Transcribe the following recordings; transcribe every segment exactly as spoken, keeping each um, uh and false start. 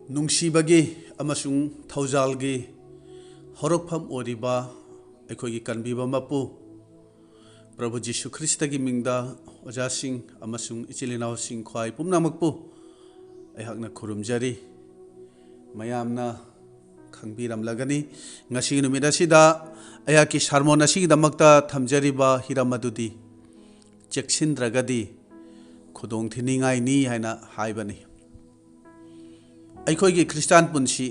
ꯅꯨꯡꯁꯤꯕꯒꯤ ꯑꯃꯁꯨꯡ ꯊꯧꯖꯥꯜꯒꯤ ꯍꯧꯔꯛꯐꯝ ꯑꯣꯏꯔꯤꯕ ꯑꯩꯈꯣꯏꯒꯤ ꯀꯟꯕꯤꯕ ꯃꯄꯨ ꯄ꯭ꯔꯚꯨ ꯖꯤꯁꯨ ꯈ꯭ꯔꯤꯁꯇꯒꯤ ꯃꯤꯡꯗ ꯑꯣꯖꯥꯁꯤꯡ ꯑꯃꯁꯨꯡ ꯏꯆꯤꯜ ꯏꯅꯥꯎꯁꯤꯡ ꯈ꯭ꯋꯥꯏ ꯄꯨꯝꯅꯃꯛꯄꯨ ꯑꯩꯍꯥꯛꯅ ꯈꯨꯔꯨꯝꯖꯔꯤ꯫ ꯃꯌꯥꯝꯅ ꯈꯪꯕꯤꯔꯝꯂꯒꯅꯤ, ꯉꯁꯤꯒꯤ ꯅꯨꯃꯤꯠ ꯑꯁꯤꯗ ꯑꯩꯍꯥꯛꯀꯤ ꯁꯥꯔꯃꯣꯟ ꯑꯁꯤꯒꯤꯗꯃꯛꯇ ꯊꯝꯖꯔꯤꯕ ꯍꯤꯔꯝ ꯑꯗꯨꯗꯤ ꯆꯦꯛꯁꯤꯟꯗ꯭ꯔꯒꯗꯤ ꯈꯨꯗꯣꯡ ꯊꯤꯅꯤꯡꯉꯥꯏꯅꯤ ꯍꯥꯏꯅ ꯍꯥꯏꯕꯅꯤ꯫ ꯑꯩꯈꯣꯏꯒꯤ ꯈ꯭ꯔꯤꯁꯇꯥꯟ ꯄꯨꯟꯁꯤ,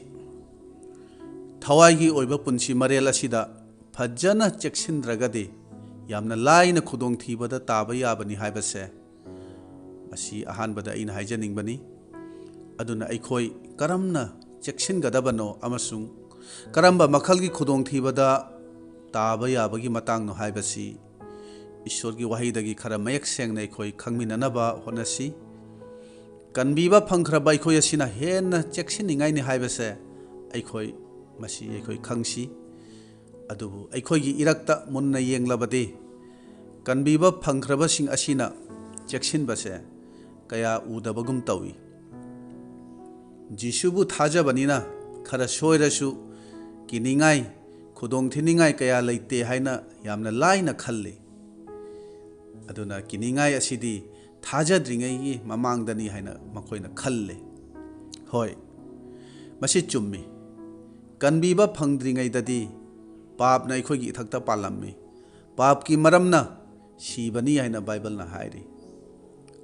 ꯊꯋꯥꯏꯒꯤ ꯑꯣꯏꯕ ꯄꯨꯟꯁꯤ ꯃꯔꯦꯜ ꯑꯁꯤꯗ ꯐꯖꯅ ꯆꯦꯛꯁꯤꯟꯗ꯭ꯔꯒꯗꯤ ꯌꯥꯝꯅ ꯂꯥꯏꯅ ꯈꯨꯗꯣꯡꯊꯤꯕꯗ ꯇꯥꯕ ꯌꯥꯕꯅꯤ ꯍꯥꯏꯕꯁꯦ ꯃꯁꯤ ꯑꯍꯥꯟꯕꯗ ꯑꯩꯅ ꯍꯥꯏꯖꯅꯤꯡꯕꯅꯤ꯫ ꯑꯗꯨꯅ ꯑꯩꯈꯣꯏ ꯀꯔꯝꯅ ꯆꯦꯛꯁꯤꯟꯒꯗꯕꯅꯣ ꯑꯃꯁꯨꯡ ꯀꯔꯝꯕ ꯃꯈꯜꯒꯤ ꯈꯨꯗꯣꯡꯊꯤꯕꯗ ꯇꯥꯕ ꯌꯥꯕꯒꯤ ꯃꯇꯥꯡꯅꯣ ꯍꯥꯏꯕꯁꯤ ꯏꯁꯣꯔꯒꯤ ꯋꯥꯍꯩꯗꯒꯤ ꯈꯔ ꯃꯌꯦꯛ ꯁꯦꯡꯅ ꯑꯩꯈꯣꯏ ꯈꯪꯃꯤꯟꯅꯅꯕ ꯍꯣꯠꯅꯁꯤ꯫ ꯀꯟꯕꯤꯕ ꯐꯪꯈ꯭ꯔꯕ ꯑꯩꯈꯣꯏ ꯑꯁꯤꯅ ꯍꯦꯟꯅ ꯆꯦꯛꯁꯤꯟꯅꯤꯡꯉꯥꯏꯅꯤ ꯍꯥꯏꯕꯁꯦ ꯑꯩꯈꯣꯏ, ꯃꯁꯤ ꯑꯩꯈꯣꯏ ꯈꯪꯁꯤ꯫ ꯑꯗꯨꯕꯨ ꯑꯩꯈꯣꯏꯒꯤ ꯏꯔꯛꯇ ꯃꯨꯟꯅ ꯌꯦꯡꯂꯕꯗꯤ, ꯀꯟꯕꯤꯕ ꯐꯪꯈ꯭ꯔꯕꯁꯤꯡ ꯑꯁꯤꯅ ꯆꯦꯛꯁꯤꯟꯕꯁꯦ ꯀꯌꯥ ꯎꯗꯕꯒꯨꯝ ꯇꯧꯏ꯫ ꯖꯤꯁꯨꯕꯨ ꯊꯥꯖꯕꯅꯤꯅ ꯈꯔ ꯁꯣꯏꯔꯁꯨ ꯀꯤꯅꯤꯡꯉꯥꯏ, ꯈꯨꯗꯣꯡ ꯊꯤꯅꯤꯡꯉꯥꯏ ꯀꯌꯥ ꯂꯩꯇꯦ ꯍꯥꯏꯅ ꯌꯥꯝꯅ ꯂꯥꯏꯅ ꯈꯜꯂꯤ꯫ ꯑꯗꯨꯅ ꯀꯤꯅꯤꯡꯉꯥꯏ ꯑꯁꯤꯗꯤ ꯊꯥꯖꯗ꯭ꯔꯤꯉꯩꯒꯤ ꯃꯃꯥꯡꯗꯅꯤ ꯍꯥꯏꯅ ꯃꯈꯣꯏꯅ ꯈꯜꯂꯤ꯫ ꯍꯣꯏ, ꯃꯁꯤ ꯆꯨꯝꯃꯤ꯫ ꯀꯟꯕꯤꯕ ꯐꯪꯗ꯭ꯔꯤꯉꯩꯗꯗꯤ ꯄꯥꯞꯅ ꯑꯩꯈꯣꯏꯒꯤ ꯏꯊꯛꯇ ꯄꯥꯜꯂꯝꯃꯤ꯫ ꯄꯥꯞꯀꯤ ꯃꯔꯝꯅ ꯁꯤꯕꯅꯤ ꯍꯥꯏꯅ ꯕꯥꯏꯕꯜꯅ ꯍꯥꯏꯔꯤ꯫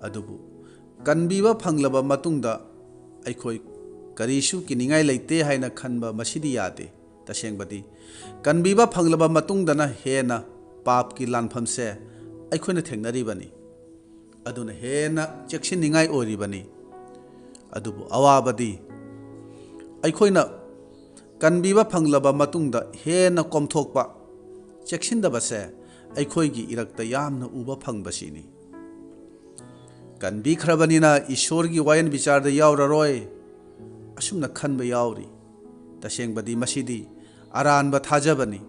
ꯑꯗꯨꯕꯨ ꯀꯟꯕꯤꯕ ꯐꯪꯂꯕ ꯃꯇꯨꯡꯗ ꯑꯩꯈꯣꯏ ꯀꯔꯤꯁꯨ ꯀꯤꯅꯤꯡꯉꯥꯏ ꯂꯩꯇꯦ ꯍꯥꯏꯅ ꯈꯟꯕ ꯃꯁꯤꯗꯤ ꯌꯥꯗꯦ꯫ ꯇꯁꯦꯡꯕꯗꯤ, ꯀꯟꯕꯤꯕ ꯐꯪꯂꯕ ꯃꯇꯨꯡꯗꯅ ꯍꯦꯟꯅ ꯄꯥꯞꯀꯤ ꯂꯥꯟꯐꯝꯁꯦ ꯑꯩꯈꯣꯏꯅ ꯊꯦꯡꯅꯔꯤꯕꯅꯤ꯫ ꯑꯗꯨꯅ ꯍꯦꯟꯅ ꯆꯦꯛꯁꯤꯟꯅꯤꯡꯉꯥꯏ ꯑꯣꯏꯔꯤꯕꯅꯤ꯫ ꯑꯗꯨꯕꯨ ꯑꯋꯥꯕꯗꯤ, ꯑꯩꯈꯣꯏꯅ ꯀꯟꯕꯤꯕ ꯐꯪꯂꯕ ꯃꯇꯨꯡꯗ ꯍꯦꯟꯅ ꯀꯣꯝꯊꯣꯛꯄ, ꯆꯦꯛꯁꯤꯟꯗꯕꯁꯦ ꯑꯩꯈꯣꯏꯒꯤ ꯏꯔꯛꯇ ꯌꯥꯝꯅ ꯎꯕ ꯐꯪꯕꯁꯤꯅꯤ꯫ ꯀꯟꯕꯤꯈ꯭ꯔꯕꯅꯤꯅ ꯏꯁꯣꯔꯒꯤ ꯋꯥꯌꯦꯜ ꯕꯤꯆꯥꯔꯗ ꯌꯥꯎꯔꯔꯣꯏ, ꯑꯁꯨꯝꯅ ꯈꯟꯕ ꯌꯥꯎꯔꯤ꯫ ꯇꯁꯦꯡꯕꯗꯤ ꯃꯁꯤꯗꯤ ꯑꯔꯥꯟꯕ ꯊꯥꯖꯕꯅꯤ꯫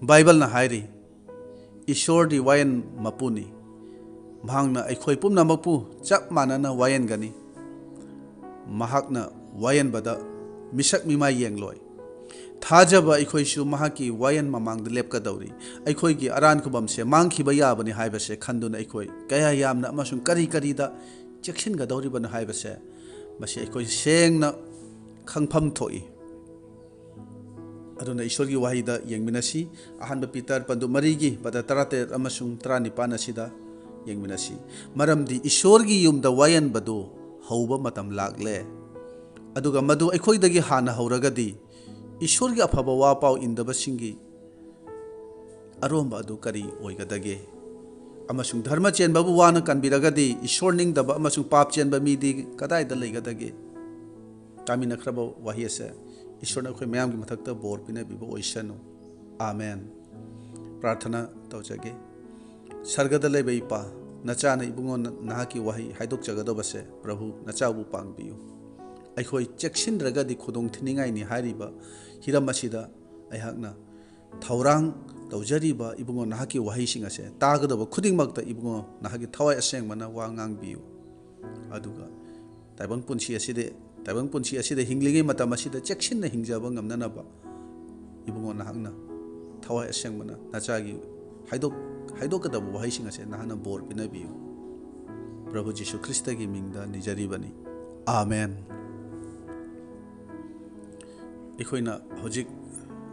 ꯕꯥꯏꯕꯜꯅ ꯍꯥꯏꯔꯤ, ꯏꯁꯣꯔꯗꯤ ꯋꯥꯌꯦꯜ ꯃꯄꯨꯅꯤ꯫ ꯃꯍꯥꯛꯅ ꯑꯩꯈꯣꯏ ꯄꯨꯝꯅꯃꯛꯄꯨ ꯆꯞ ꯃꯥꯟꯅꯅ ꯋꯥꯌꯦꯟꯒꯅꯤ꯫ ꯃꯍꯥꯛꯅ ꯋꯥꯌꯦꯟꯕꯗ ꯃꯤꯁꯛ ꯃꯤꯃꯥꯏ ꯌꯦꯡꯂꯣꯏ꯫ ꯊꯥꯖꯕ ꯑꯩꯈꯣꯏꯁꯨ ꯃꯍꯥꯛꯀꯤ ꯋꯥꯌꯦꯟ ꯃꯃꯥꯡꯗ ꯂꯦꯞꯀꯗꯧꯔꯤ꯫ ꯑꯩꯈꯣꯏꯒꯤ ꯑꯔꯥꯟ ꯈꯨꯕꯝꯁꯦ ꯃꯥꯡꯈꯤꯕ ꯌꯥꯕꯅꯤ ꯍꯥꯏꯕꯁꯦ ꯈꯟꯗꯨꯅ ꯑꯩꯈꯣꯏ ꯀꯌꯥ ꯌꯥꯝꯅ ꯑꯃꯁꯨꯡ ꯀꯔꯤ ꯀꯔꯤꯗ ꯆꯦꯛꯁꯤꯟꯒꯗꯧꯔꯤꯕꯅꯣ ꯍꯥꯏꯕꯁꯦ, ꯃꯁꯤ ꯑꯩꯈꯣꯏ ꯁꯦꯡꯅ ꯈꯪꯐꯝ ꯊꯣꯛꯏ꯫ ꯑꯗꯨꯅ ꯏꯁꯣꯔꯒꯤ ꯋꯥꯍꯩꯗ ꯌꯦꯡꯃꯤꯟꯅꯁꯤ꯫ ꯑꯍꯥꯟꯕ ꯄꯤꯇꯔ ꯄꯟꯗꯨꯞ ꯃꯔꯤꯒꯤ ꯄꯗ ꯇꯔꯥꯇꯔꯦꯠ ꯑꯃꯁꯨꯡ ꯇꯔꯥꯅꯤꯄꯥꯟ ꯑꯁꯤꯗ ꯌꯦꯡꯃꯤꯟꯅꯁꯤ꯫ "ꯃꯔꯝꯗꯤ ꯏꯁꯣꯔꯒꯤ ꯌꯨꯝꯗ ꯋꯥꯌꯦꯟꯕꯗꯨ ꯍꯧꯕ ꯃꯇꯝ ꯂꯥꯛꯂꯦ꯫ ꯑꯗꯨꯒ ꯃꯗꯨ ꯑꯩꯈꯣꯏꯗꯒꯤ ꯍꯥꯟꯅ ꯍꯧꯔꯒꯗꯤ, ꯏꯁꯣꯔꯒꯤ ꯑꯐꯕ ꯋꯥ ꯄꯥꯎ ꯏꯟꯗꯕꯁꯤꯡꯒꯤ ꯑꯔꯣꯝꯕ ꯑꯗꯨ ꯀꯔꯤ ꯑꯣꯏꯒꯗꯒꯦ? ꯑꯃꯁꯨꯡ ꯙꯔꯃ ꯆꯦꯟꯕꯕꯨ ꯋꯥꯅ ꯀꯟꯕꯤꯔꯒꯗꯤ, ꯏꯁꯣꯔ ꯅꯤꯡꯗꯕ ꯑꯃꯁꯨꯡ ꯄꯥꯞ ꯆꯦꯟꯕ ꯃꯤꯗꯤ ꯀꯗꯥꯏꯗ ꯂꯩꯒꯗꯒꯦ?" ꯇꯥꯃꯤꯟꯅꯈ꯭ꯔꯕ ꯋꯥꯍꯩ ꯑꯁꯦ ꯏꯁꯣꯔꯅ ꯑꯩꯈꯣꯏ ꯃꯌꯥꯝꯒꯤ ꯃꯊꯛꯇ ꯕꯣꯔ ꯄꯤꯅꯕꯤꯕ ꯑꯣꯏꯁꯅꯨ꯫ ꯑꯥꯃꯦꯟ꯫ ꯄ꯭ꯔꯥꯔꯊꯅꯥ ꯇꯧꯖꯒꯦ꯫ ꯁꯔꯒꯗ ꯂꯩꯕ ꯏꯄꯥ, ꯅꯆꯥꯅ ꯏꯕꯨꯡꯉꯣ ꯅꯍꯥꯛꯀꯤ ꯋꯥꯍꯩ ꯍꯥꯏꯗꯣꯛꯆꯒꯗꯕꯁꯦ, ꯄ꯭ꯔꯚꯨ, ꯅꯆꯥꯕꯨ ꯄꯥꯡꯕꯤꯌꯨ꯫ ꯑꯩꯈꯣꯏ ꯆꯦꯛꯁꯤꯟꯗ꯭ꯔꯒꯗꯤ ꯈꯨꯗꯣꯡ ꯊꯤꯅꯤꯡꯉꯥꯏꯅꯤ ꯍꯥꯏꯔꯤꯕ ꯍꯤꯔꯝ ꯑꯁꯤꯗ ꯑꯩꯍꯥꯛꯅ ꯊꯧꯔꯥꯡ ꯇꯧꯖꯔꯤꯕ ꯏꯕꯨꯡꯉꯣ ꯅꯍꯥꯛꯀꯤ ꯋꯥꯍꯩꯁꯤꯡ ꯑꯁꯦ ꯇꯥꯒꯗꯕ ꯈꯨꯗꯤꯡꯃꯛꯇ ꯏꯕꯨꯡꯉꯣ ꯅꯍꯥꯛꯀꯤ ꯊꯋꯥꯏ ꯑꯁꯦꯡꯕꯅ ꯋꯥ ꯉꯥꯡꯕꯤꯌꯨ꯫ ꯑꯗꯨꯒ ꯇꯥꯏꯕꯪ ꯄꯨꯟꯁꯤ ꯑꯁꯤꯗ, ꯇꯥꯏꯕꯪ ꯄꯨꯟꯁꯤ ꯑꯁꯤꯗ ꯍꯤꯡꯂꯤꯉꯩ ꯃꯇꯝ ꯑꯁꯤꯗ ꯆꯦꯛꯁꯤꯟꯅ ꯍꯤꯡꯖꯕ ꯉꯝꯅꯅꯕ ꯏꯕꯨꯡꯉꯣ ꯅꯍꯥꯛꯅ ꯊꯋꯥꯏ ꯑꯁꯦꯡꯕꯅ ꯅꯆꯥꯒꯤ ꯍꯥꯏꯗꯣꯛ-, ꯍꯥꯏꯗꯣꯛꯀꯗꯕ ꯋꯥꯍꯩꯁꯤꯡ ꯑꯁꯦ ꯅꯍꯥꯛꯅ ꯕꯣꯔ ꯄꯤꯅꯕꯤꯌꯨ꯫ ꯄ꯭ꯔꯚꯨ ꯖꯤꯁꯨ ꯈ꯭ꯔꯤꯁꯇꯒꯤ ꯃꯤꯡꯗ ꯅꯤꯖꯔꯤꯕꯅꯤ꯫ ꯑꯥꯃꯦꯟ꯫ ꯑꯩꯈꯣꯏꯅ ꯍꯧꯖꯤꯛ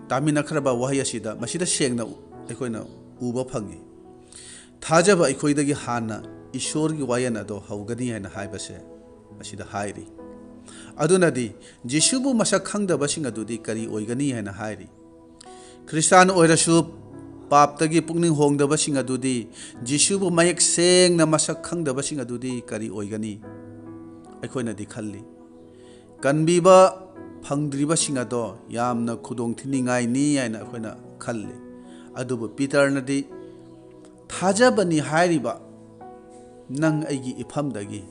ꯇꯥꯃꯤꯟꯅꯈ꯭ꯔꯕ ꯋꯥꯍꯩ ꯑꯁꯤꯗ, ꯃꯁꯤꯗ ꯁꯦꯡꯅ ꯑꯩꯈꯣꯏꯅ ꯎꯕ ꯐꯪꯉꯤ꯫ ꯊꯥꯖꯕ ꯑꯩꯈꯣꯏꯗꯒꯤ ꯍꯥꯟꯅ ꯏꯁꯣꯔꯒꯤ ꯋꯥꯌꯦꯜ ꯑꯗꯣ ꯍꯧꯒꯅꯤ ꯍꯥꯏꯅ ꯍꯥꯏꯕꯁꯦ ꯃꯁꯤꯗ ꯍꯥꯏꯔꯤ꯫ ꯑꯗꯨꯅꯗꯤ, ꯖꯤꯁꯨꯕꯨ ꯃꯁꯛ ꯈꯪꯗꯕꯁꯤꯡ ꯑꯗꯨꯗꯤ ꯀꯔꯤ ꯑꯣꯏꯒꯅꯤ ꯍꯥꯏꯅ ꯍꯥꯏꯔꯤ? ꯈ꯭ꯔꯤꯁꯇꯥꯟ ꯑꯣꯏꯔꯁꯨ ꯄꯥꯞꯇꯒꯤ ꯄꯨꯛꯅꯤꯡ ꯍꯣꯡꯗꯕꯁꯤꯡ ꯑꯗꯨꯗꯤ, ꯖꯤꯁꯨꯕꯨ ꯃꯌꯦꯛ ꯁꯦꯡꯅ ꯃꯁꯛ ꯈꯪꯗꯕꯁꯤꯡ ꯑꯗꯨꯗꯤ ꯀꯔꯤ ꯑꯣꯏꯒꯅꯤ? ꯑꯩꯈꯣꯏꯅꯗꯤ ꯈꯜꯂꯤ, ꯀꯟꯕꯤꯕ ꯐꯪꯗ꯭ꯔꯤꯕꯁꯤꯡ ꯑꯗꯣ ꯌꯥꯝꯅ ꯈꯨꯗꯣꯡ ꯊꯤꯅꯤꯡꯉꯥꯏꯅꯤ ꯍꯥꯏꯅ ꯑꯩꯈꯣꯏꯅ ꯈꯜꯂꯤ꯫ ꯑꯗꯨꯕꯨ ꯄꯤꯇꯔꯅꯗꯤ, "ꯊꯥꯖꯕꯅꯤ ꯍꯥꯏꯔꯤꯕ ꯅꯪ ꯑꯩꯒꯤ ꯏꯐꯝꯗꯒꯤ,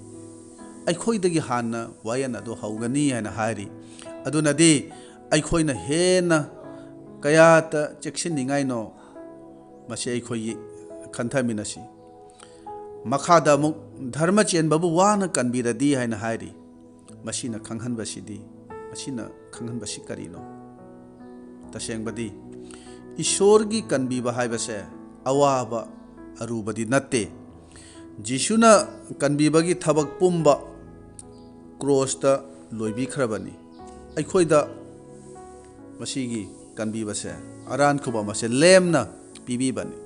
ꯑꯩꯈꯣꯏꯗꯒꯤ ꯍꯥꯟꯅ ꯋꯥꯌꯦꯜ ꯑꯗꯨ ꯍꯧꯒꯅꯤ" ꯍꯥꯏꯅ ꯍꯥꯏꯔꯤ꯫ ꯑꯗꯨꯅꯗꯤ ꯑꯩꯈꯣꯏꯅ ꯍꯦꯟꯅ ꯀꯌꯥꯇ ꯆꯦꯛꯁꯤꯟꯅꯤꯡꯉꯥꯏꯅꯣ, ꯃꯁꯤ ꯑꯩꯈꯣꯏꯒꯤ ꯈꯟꯊꯃꯤꯟꯅꯁꯤ꯫ ꯃꯈꯥꯗ ꯑꯃꯨꯛ, "ꯙꯔꯃ ꯆꯦꯟꯕꯕꯨ ꯋꯥꯅ ꯀꯟꯕꯤꯔꯗꯤ" ꯍꯥꯏꯅ ꯍꯥꯏꯔꯤ꯫ ꯃꯁꯤꯅ ꯈꯪꯍꯟꯕꯁꯤꯗꯤ, ꯃꯁꯤꯅ ꯈꯪꯍꯟꯕꯁꯤ ꯀꯔꯤꯅꯣ? ꯇꯁꯦꯡꯕꯗꯤ ꯏꯁꯣꯔꯒꯤ ꯀꯟꯕꯤꯕ ꯍꯥꯏꯕꯁꯦ ꯑꯋꯥꯕ ꯑꯔꯨꯕꯗꯤ ꯅꯠꯇꯦ꯫ ꯖꯤꯁꯨꯅ ꯀꯟꯕꯤꯕꯒꯤ ꯊꯕꯛ ꯄꯨꯝꯕ ꯀ꯭ꯔꯣꯁꯇ ꯂꯣꯏꯕꯤꯈ꯭ꯔꯕꯅꯤ꯫ ꯑꯩꯈꯣꯏꯗ ꯃꯁꯤꯒꯤ ꯀꯟꯕꯤꯕꯁꯦ, ꯑꯔꯥꯟ ꯈꯨꯕꯝ ꯑꯁꯦ ꯂꯦꯝꯅ ꯄꯤꯕꯤꯕꯅꯤ꯫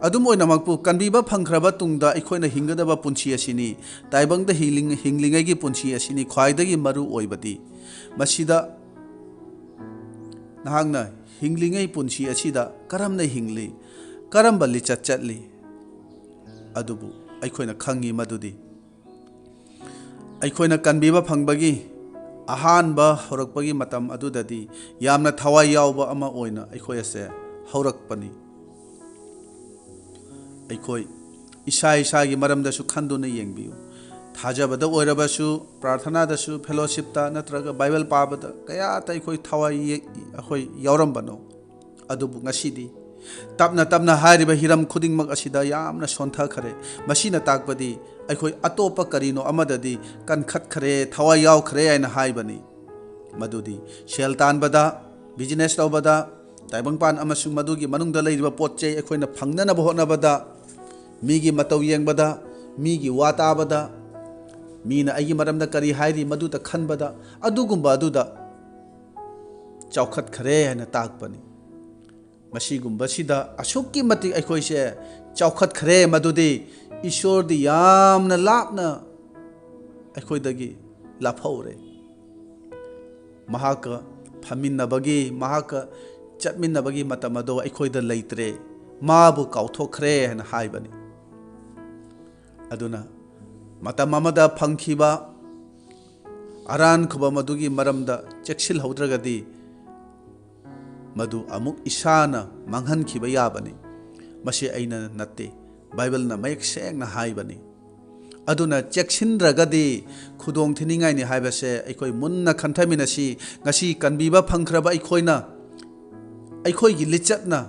ꯑꯗꯨꯝ ꯑꯣꯏꯅꯃꯛꯄꯨ, ꯀꯟꯕꯤꯕ ꯐꯪꯈ꯭ꯔꯕ ꯇꯨꯡꯗ ꯑꯩꯈꯣꯏꯅ ꯍꯤꯡꯒꯗꯕ ꯄꯨꯟꯁꯤ ꯑꯁꯤꯅꯤ, ꯇꯥꯏꯕꯪꯗ ꯍꯤꯡꯂꯤꯉꯩꯒꯤ ꯄꯨꯟꯁꯤ ꯑꯁꯤꯅꯤ ꯈ꯭ꯋꯥꯏꯗꯒꯤ ꯃꯔꯨ ꯑꯣꯏꯕꯗꯤ꯫ ꯃꯁꯤꯗ ꯅꯍꯥꯛꯅ ꯍꯤꯡꯂꯤꯉꯩ ꯄꯨꯟꯁꯤ ꯑꯁꯤꯗ ꯀꯔꯝꯅ ꯍꯤꯡꯂꯤ, ꯀꯔꯝꯕ ꯂꯤꯆꯠ ꯆꯠꯂꯤ, ꯑꯗꯨꯕꯨ ꯑꯩꯈꯣꯏꯅ ꯈꯪꯉꯤ ꯃꯗꯨꯗꯤ ꯑꯩꯈꯣꯏꯅ ꯀꯟꯕꯤꯕ ꯐꯪꯕꯒꯤ ꯑꯍꯥꯟꯕ ꯍꯧꯔꯛꯄꯒꯤ ꯃꯇꯝ ꯑꯗꯨꯗꯗꯤ ꯌꯥꯝꯅ ꯊꯋꯥꯏ ꯌꯥꯎꯕ ꯑꯃ ꯑꯣꯏꯅ ꯑꯩꯈꯣꯏ ꯑꯁꯦ ꯍꯧꯔꯛꯄꯅꯤ꯫ ꯑꯩꯈꯣꯏ ꯏꯁꯥ ꯏꯁꯥꯒꯤ ꯃꯔꯝꯗꯁꯨ ꯈꯟꯗꯨꯅ ꯌꯦꯡꯕꯤꯌꯨ꯫ ꯊꯥꯖꯕꯗ ꯑꯣꯏꯔꯕꯁꯨ, ꯄ꯭ꯔꯥꯔꯊꯅꯥꯗꯁꯨ, ꯐꯦꯂꯣꯁꯤꯞꯇ ꯅꯠꯇ꯭ꯔꯒ ꯕꯥꯏꯕꯜ ꯄꯥꯕꯗ ꯀꯌꯥꯇ ꯑꯩꯈꯣꯏ ꯊꯋꯥꯏ ꯌꯦ-, ꯑꯩꯈꯣꯏ ꯌꯥꯎꯔꯝꯕꯅꯣ? ꯑꯗꯨꯕꯨ ꯉꯁꯤꯗꯤ ꯇꯞꯅ ꯇꯞꯅ ꯍꯥꯏꯔꯤꯕ ꯍꯤꯔꯝ ꯈꯨꯗꯤꯡꯃꯛ ꯑꯁꯤꯗ ꯌꯥꯝꯅ ꯁꯣꯟꯊꯈ꯭ꯔꯦ꯫ ꯃꯁꯤꯅ ꯇꯥꯛꯄꯗꯤ ꯑꯩꯈꯣꯏ ꯑꯇꯣꯞꯄ ꯀꯔꯤꯅꯣ ꯑꯃꯗꯗꯤ ꯀꯟꯈꯠꯈ꯭ꯔꯦ, ꯊꯋꯥꯏ ꯌꯥꯎꯈ꯭ꯔꯦ ꯍꯥꯏꯅ ꯍꯥꯏꯕꯅꯤ꯫ ꯃꯗꯨꯗꯤ ꯁꯦꯜ ꯇꯥꯟꯕꯗ, ꯕꯤꯖꯤꯅꯦꯁ ꯇꯧꯕꯗ, ꯇꯥꯏꯕꯪꯄꯥꯟ ꯑꯃꯁꯨꯡ ꯃꯗꯨꯒꯤ ꯃꯅꯨꯡꯗ ꯂꯩꯔꯤꯕ ꯄꯣꯠ ꯆꯩ ꯑꯩꯈꯣꯏꯅ ꯐꯪꯅꯅꯕ ꯍꯣꯠꯅꯕꯗ, ꯃꯤꯒꯤ ꯃꯇꯧ ꯌꯦꯡꯕꯗ, ꯃꯤꯒꯤ ꯋꯥ ꯇꯥꯕꯗ, ꯃꯤꯅ ꯑꯩꯒꯤ ꯃꯔꯝꯗ ꯀꯔꯤ ꯍꯥꯏꯔꯤ ꯃꯗꯨꯗ ꯈꯟꯕꯗ, ꯑꯗꯨꯒꯨꯝꯕ ꯑꯗꯨꯗ ꯆꯥꯎꯈꯠꯈ꯭ꯔꯦ ꯍꯥꯏꯅ ꯇꯥꯛꯄꯅꯤ꯫ ꯃꯁꯤꯒꯨꯝꯕꯁꯤꯗ ꯑꯁꯨꯛꯀꯤ ꯃꯇꯤꯛ ꯑꯩꯈꯣꯏꯁꯦ ꯆꯥꯎꯈꯠꯈ꯭ꯔꯦ ꯃꯗꯨꯗꯤ ꯏꯁꯣꯔꯗꯤ ꯌꯥꯝꯅ ꯂꯥꯞꯅ ꯑꯩꯈꯣꯏꯗꯒꯤ ꯂꯥꯞꯍꯧꯔꯦ꯫ ꯃꯍꯥꯛꯀ ꯐꯝꯃꯤꯟꯅꯕꯒꯤ, ꯃꯍꯥꯛꯀ ꯆꯠꯃꯤꯟꯅꯕꯒꯤ ꯃꯇꯝ ꯑꯗꯣ ꯑꯩꯈꯣꯏꯗ ꯂꯩꯇ꯭ꯔꯦ, ꯃꯥꯕꯨ ꯀꯥꯎꯊꯣꯛꯈ꯭ꯔꯦ ꯍꯥꯏꯅ ꯍꯥꯏꯕꯅꯤ꯫ ꯑꯗꯨꯅ ꯃꯇꯝ ꯑꯃꯗ ꯐꯪꯈꯤꯕ ꯑꯔꯥꯟ ꯈꯨꯕꯝ ꯑꯗꯨꯒꯤ ꯃꯔꯝꯗ ꯆꯦꯛꯁꯤꯜꯍꯧꯗ꯭ꯔꯒꯗꯤ ꯃꯗꯨ ꯑꯃꯨꯛ ꯏꯁꯥꯅ ꯃꯥꯡꯍꯟꯈꯤꯕ ꯌꯥꯕꯅꯤ꯫ ꯃꯁꯤ ꯑꯩꯅ ꯅꯠꯇꯦ, ꯕꯥꯏꯕꯜꯅ ꯃꯌꯦꯛ ꯁꯦꯡꯅ ꯍꯥꯏꯕꯅꯤ꯫ ꯑꯗꯨꯅ ꯆꯦꯛꯁꯤꯟꯗ꯭ꯔꯒꯗꯤ ꯈꯨꯗꯣꯡ ꯊꯤꯅꯤꯡꯉꯥꯏꯅꯤ ꯍꯥꯏꯕꯁꯦ ꯑꯩꯈꯣꯏ ꯃꯨꯟꯅ ꯈꯟꯊꯃꯤꯟꯅꯁꯤ꯫ ꯉꯁꯤ ꯀꯟꯕꯤꯕ ꯐꯪꯈ꯭ꯔꯕ ꯑꯩꯈꯣꯏꯅ ꯑꯩꯈꯣꯏꯒꯤ ꯂꯤꯆꯠꯅ,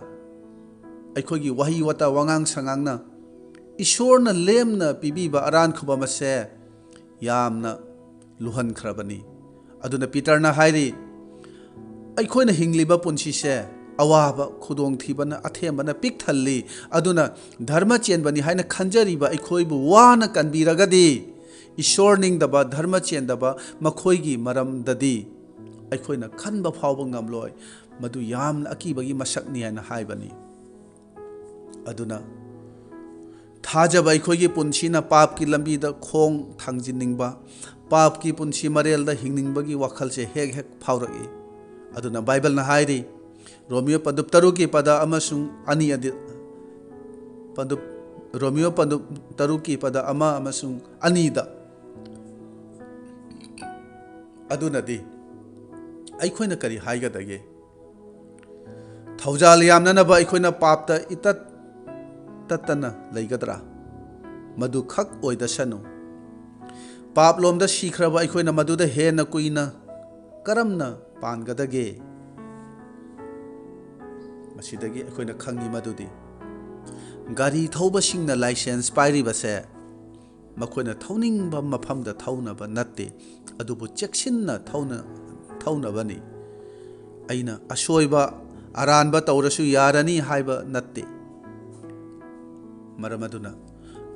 ꯑꯩꯈꯣꯏꯒꯤ ꯋꯥꯍꯩ ꯋꯥꯇꯥ, ꯋꯥꯉꯥꯡ ꯁꯉꯥꯡꯅ ꯏꯁꯣꯔꯅ ꯂꯦꯝꯅ ꯄꯤꯕꯤꯕ ꯑꯔꯥꯟ ꯈꯨꯕꯝ ꯑꯁꯦ ꯌꯥꯝꯅ ꯂꯨꯍꯟꯈ꯭ꯔꯕꯅꯤ꯫ ꯑꯗꯨꯅ ꯄꯤꯇꯔꯅ ꯍꯥꯏꯔꯤ, ꯑꯩꯈꯣꯏꯅ ꯍꯤꯡꯂꯤꯕ ꯄꯨꯟꯁꯤꯁꯦ ꯑꯋꯥꯕ, ꯈꯨꯗꯣꯡꯊꯤꯕꯅ, ꯑꯊꯦꯝꯕꯅ ꯄꯤꯛ ꯊꯜꯂꯤ꯫ ꯑꯗꯨꯅ ꯙꯔꯃ ꯆꯦꯟꯕꯅꯤ ꯍꯥꯏꯅ ꯈꯟꯖꯔꯤꯕ ꯑꯩꯈꯣꯏꯕꯨ ꯋꯥꯅ ꯀꯟꯕꯤꯔꯒꯗꯤ, ꯏꯁꯣꯔ ꯅꯤꯡꯗꯕ, ꯙꯔꯃ ꯆꯦꯟꯗꯕ ꯃꯈꯣꯏꯒꯤ ꯃꯔꯝꯗꯗꯤ ꯑꯩꯈꯣꯏꯅ ꯈꯟꯕ ꯐꯥꯎꯕ ꯉꯝꯂꯣꯏ꯫ ꯃꯗꯨ ꯌꯥꯝꯅ ꯑꯀꯤꯕꯒꯤ ꯃꯁꯛꯅꯤ ꯍꯥꯏꯅ ꯍꯥꯏꯕꯅꯤ꯫ ꯑꯗꯨꯅ ꯊꯥꯖꯕ ꯑꯩꯈꯣꯏꯒꯤ ꯄꯨꯟꯁꯤꯅ ꯄꯥꯞꯀꯤ ꯂꯝꯕꯤꯗ ꯈꯣꯡ ꯊꯥꯡꯖꯤꯟꯅꯤꯡꯕ, ꯄꯥꯞꯀꯤ ꯄꯨꯟꯁꯤ ꯃꯔꯦꯜꯗ ꯍꯤꯡꯅꯤꯡꯕꯒꯤ ꯋꯥꯈꯜꯁꯦ ꯍꯦꯛ ꯍꯦꯛ ꯐꯥꯎꯔꯛꯏ꯫ ꯑꯗꯨꯅ ꯕꯥꯏꯕꯜꯅ ꯍꯥꯏꯔꯤ, ꯔꯣꯃꯤꯌꯣ ꯄꯟꯗꯨꯞ ꯇꯔꯨꯛꯀꯤ ꯄꯗ ꯑꯃꯁꯨꯡ ꯑꯅꯤ ꯑꯗꯤ-, ꯄꯟꯗꯨꯞ, ꯔꯣꯃꯤꯌꯣ ꯄꯟꯗꯨꯞ ꯇꯔꯨꯛꯀꯤ ꯄꯗ ꯑꯃ ꯑꯃꯁꯨꯡ ꯑꯅꯤꯗ꯫ ꯑꯗꯨꯅꯗꯤ ꯑꯩꯈꯣꯏꯅ ꯀꯔꯤ ꯍꯥꯏꯒꯗꯒꯦ? ꯊꯧꯖꯥꯜ ꯌꯥꯝꯅꯅꯕ ꯑꯩꯈꯣꯏꯅ ꯄꯥꯞꯇ ꯏꯇꯠ ꯇꯠꯇꯅ ꯂꯩꯒꯗ꯭ꯔꯥ? ꯃꯗꯨ ꯈꯛ ꯑꯣꯏꯗꯁꯅꯨ꯫ ꯄꯥꯞꯂꯣꯝꯗ ꯁꯤꯈ꯭ꯔꯕ ꯑꯩꯈꯣꯏꯅ ꯃꯗꯨꯗ ꯍꯦꯟꯅ ꯀꯨꯏꯅ ꯀꯔꯝꯅ ꯄꯥꯟꯒꯗꯒꯦ? ꯃꯁꯤꯗꯒꯤ ꯑꯩꯈꯣꯏꯅ ꯈꯪꯉꯤ ꯃꯗꯨꯗꯤ ꯒꯥꯔꯤ ꯊꯧꯕꯁꯤꯡꯅ ꯂꯥꯏꯁꯦꯟꯁ ꯄꯥꯏꯔꯤꯕꯁꯦ ꯃꯈꯣꯏꯅ ꯊꯧꯅꯤꯡꯕ ꯃꯐꯝꯗ ꯊꯧꯅꯕ ꯅꯠꯇꯦ, ꯑꯗꯨꯕꯨ ꯆꯦꯛꯁꯤꯟꯅ ꯊꯧꯅ-, ꯊꯧꯅꯕꯅꯤ꯫ ꯑꯩꯅ ꯑꯁꯣꯏꯕ, ꯑꯔꯥꯟꯕ ꯇꯧꯔꯁꯨ ꯌꯥꯔꯅꯤ ꯍꯥꯏꯕ ꯅꯠꯇꯦ꯫ ꯃꯔꯝ ꯑꯗꯨꯅ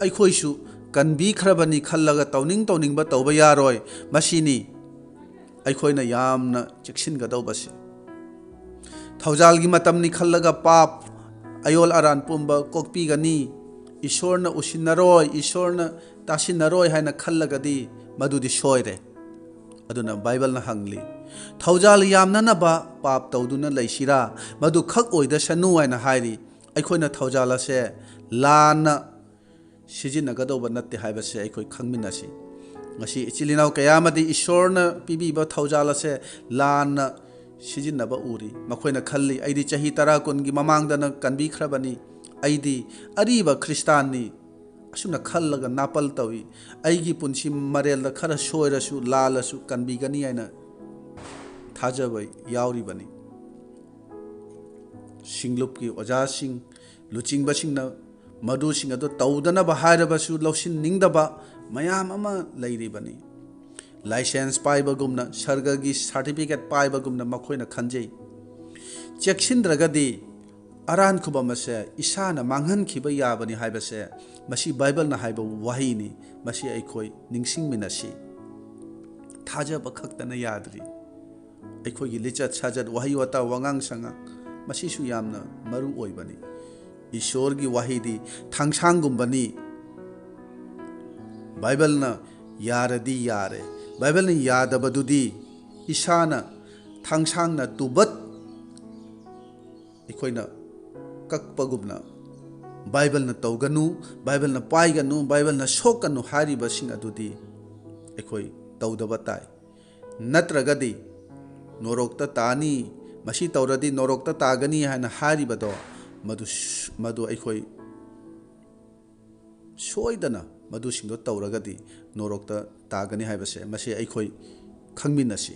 ꯑꯩꯈꯣꯏꯁꯨ ꯀꯟꯕꯤꯈ꯭ꯔꯕꯅꯤ ꯈꯜꯂꯒ ꯇꯧꯅꯤꯡ ꯇꯧꯅꯤꯡꯕ ꯇꯧꯕ ꯌꯥꯔꯣꯏ꯫ ꯃꯁꯤꯅꯤ ꯑꯩꯈꯣꯏꯅ ꯌꯥꯝꯅ ꯆꯦꯛꯁꯤꯟꯒꯗꯧꯕꯁꯤ꯫ ꯊꯧꯖꯥꯜꯒꯤ ꯃꯇꯝꯅꯤ ꯈꯜꯂꯒ ꯄꯥꯞ, ꯑꯌꯣꯜ ꯑꯔꯥꯟ ꯄꯨꯝꯕ ꯀꯣꯛꯄꯤꯒꯅꯤ, ꯏꯁꯣꯔꯅ ꯎꯁꯤꯟꯅꯔꯣꯏ, ꯏꯁꯣꯔꯅ ꯇꯥꯁꯤꯟꯅꯔꯣꯏ ꯍꯥꯏꯅ ꯈꯜꯂꯒꯗꯤ ꯃꯗꯨꯗꯤ ꯁꯣꯏꯔꯦ꯫ ꯑꯗꯨꯅ ꯕꯥꯏꯕꯜꯅ ꯍꯪꯂꯤ, "ꯊꯧꯖꯥꯜ ꯌꯥꯝꯅꯅꯕ ꯄꯥꯞ ꯇꯧꯗꯨꯅ ꯂꯩꯁꯤꯔꯥ? ꯃꯗꯨ ꯈꯛ ꯑꯣꯏꯗꯁꯅꯨ" ꯍꯥꯏꯅ ꯍꯥꯏꯔꯤ꯫ ꯑꯩꯈꯣꯏꯅ ꯊꯧꯖꯥꯜ ꯑꯁꯦ ꯂꯥꯟꯅ ꯁꯤꯖꯤꯟꯅꯒꯗꯧꯕ ꯅꯠꯇꯦ ꯍꯥꯏꯕꯁꯦ ꯑꯩꯈꯣꯏ ꯈꯪꯃꯤꯟꯅꯁꯤ꯫ ꯉꯁꯤ ꯏꯆꯤꯜ ꯏꯅꯥꯎ ꯀꯌꯥ ꯑꯃꯗꯤ ꯏꯁꯣꯔꯅ ꯄꯤꯕꯤꯕ ꯊꯧꯖꯥꯜ ꯑꯁꯦ ꯂꯥꯟꯅ ꯁꯤꯖꯤꯟꯅꯕ ꯎꯔꯤ꯫ ꯃꯈꯣꯏꯅ ꯈꯜꯂꯤ, "ꯑꯩꯗꯤ ꯆꯍꯤ ꯇꯔꯥ ꯀꯨꯟꯒꯤ ꯃꯃꯥꯡꯗꯅ ꯀꯟꯕꯤꯈ꯭ꯔꯕꯅꯤ, ꯑꯩꯗꯤ ꯑꯔꯤꯕ ꯈ꯭ꯔꯤꯁꯇꯥꯟꯅꯤ"꯫ ꯑꯁꯨꯝꯅ ꯈꯜꯂꯒ ꯅꯥꯄꯜ ꯇꯧꯏ꯫ "ꯑꯩꯒꯤ ꯄꯨꯟꯁꯤ ꯃꯔꯦꯜꯗ ꯈꯔ ꯁꯣꯏꯔꯁꯨ, ꯂꯥꯜꯂꯁꯨ ꯀꯟꯕꯤꯒꯅꯤ" ꯍꯥꯏꯅ ꯊꯥꯖꯕ ꯌꯥꯎꯔꯤꯕꯅꯤ꯫ ꯁꯤꯡꯂꯨꯞꯀꯤ ꯑꯣꯖꯥꯁꯤꯡ, ꯂꯨꯆꯤꯡꯕꯁꯤꯡꯅ ꯃꯗꯨꯁꯤꯡ ꯑꯗꯨ ꯇꯧꯗꯅꯕ ꯍꯥꯏꯔꯕꯁꯨ ꯂꯧꯁꯤꯟꯅꯤꯡꯗꯕ ꯃꯌꯥꯝ ꯑꯃ ꯂꯩꯔꯤꯕꯅꯤ꯫ ꯂꯥꯏꯁꯦꯟꯁ ꯄꯥꯏꯕꯒꯨꯝꯅ, ꯁꯔꯒꯒꯤ ꯁꯥꯔꯇꯤꯐꯤꯀꯦꯠ ꯄꯥꯏꯕꯒꯨꯝꯅ ꯃꯈꯣꯏꯅ ꯈꯟꯖꯩ꯫ ꯆꯦꯛꯁꯤꯟꯗ꯭ꯔꯒꯗꯤ ꯑꯔꯥꯟ ꯈꯨꯕꯝ ꯑꯁꯦ ꯏꯁꯥꯅ ꯃꯥꯡꯍꯟꯈꯤꯕ ꯌꯥꯕꯅꯤ ꯍꯥꯏꯕꯁꯦ ꯃꯁꯤ ꯕꯥꯏꯕꯜꯅ ꯍꯥꯏꯕ ꯋꯥꯍꯩꯅꯤ꯫ ꯃꯁꯤ ꯑꯩꯈꯣꯏ ꯅꯤꯡꯁꯤꯡꯃꯤꯟꯅꯁꯤ꯫ ꯊꯥꯖꯕ ꯈꯛꯇꯅ ꯌꯥꯗ꯭ꯔꯤ꯫ ꯑꯩꯈꯣꯏꯒꯤ ꯂꯤꯆꯠ ꯁꯥꯖꯠ, ꯋꯥꯍꯩ ꯋꯥꯇꯥ, ꯋꯥꯉꯥꯡ ꯁꯉꯥꯡ, ꯃꯁꯤꯁꯨ ꯌꯥꯝꯅ ꯃꯔꯨ ꯑꯣꯏꯕꯅꯤ꯫ ꯏꯁꯣꯔꯒꯤ ꯋꯥꯍꯩꯗꯤ ꯊꯥꯡꯁꯥꯡꯒꯨꯝꯕꯅꯤ꯫ ꯕꯥꯏꯕꯜꯅ ꯌꯥꯔꯗꯤ ꯌꯥꯔꯦ, ꯕꯥꯏꯕꯜꯅ ꯌꯥꯗꯕꯗꯨꯗꯤ ꯏꯁꯥꯅ ꯊꯥꯡꯁꯥꯡꯅ ꯇꯨꯕꯠ ꯑꯩꯈꯣꯏꯅ ꯀꯛꯄꯒꯨꯝꯅ, ꯕꯥꯏꯕꯜꯅ ꯇꯧꯒꯅꯨ, ꯕꯥꯏꯕꯜꯅ ꯄꯥꯏꯒꯅꯨ, ꯕꯥꯏꯕꯜꯅ ꯁꯣꯛꯀꯅꯨ ꯍꯥꯏꯔꯤꯕꯁꯤꯡ ꯑꯗꯨꯗꯤ ꯑꯩꯈꯣꯏ ꯇꯧꯗꯕ ꯇꯥꯏ꯫ ꯅꯠꯇ꯭ꯔꯒꯗꯤ ꯅꯣꯔꯣꯛꯇ ꯇꯥꯅꯤ, ꯃꯁꯤ ꯇꯧꯔꯗꯤ ꯅꯣꯔꯣꯛꯇ ꯇꯥꯒꯅꯤ ꯍꯥꯏꯅ ꯍꯥꯏꯔꯤꯕꯗꯣ, ꯃꯗꯨ, ꯃꯗꯨ ꯑꯩꯈꯣꯏ ꯁꯣꯏꯗꯅ ꯃꯗꯨꯁꯤꯡꯗꯣ ꯇꯧꯔꯒꯗꯤ ꯅꯣꯔꯣꯛꯇ ꯇꯥꯒꯅꯤ ꯍꯥꯏꯕꯁꯦ ꯃꯁꯤ ꯑꯩꯈꯣꯏ ꯈꯪꯃꯤꯟꯅꯁꯤ꯫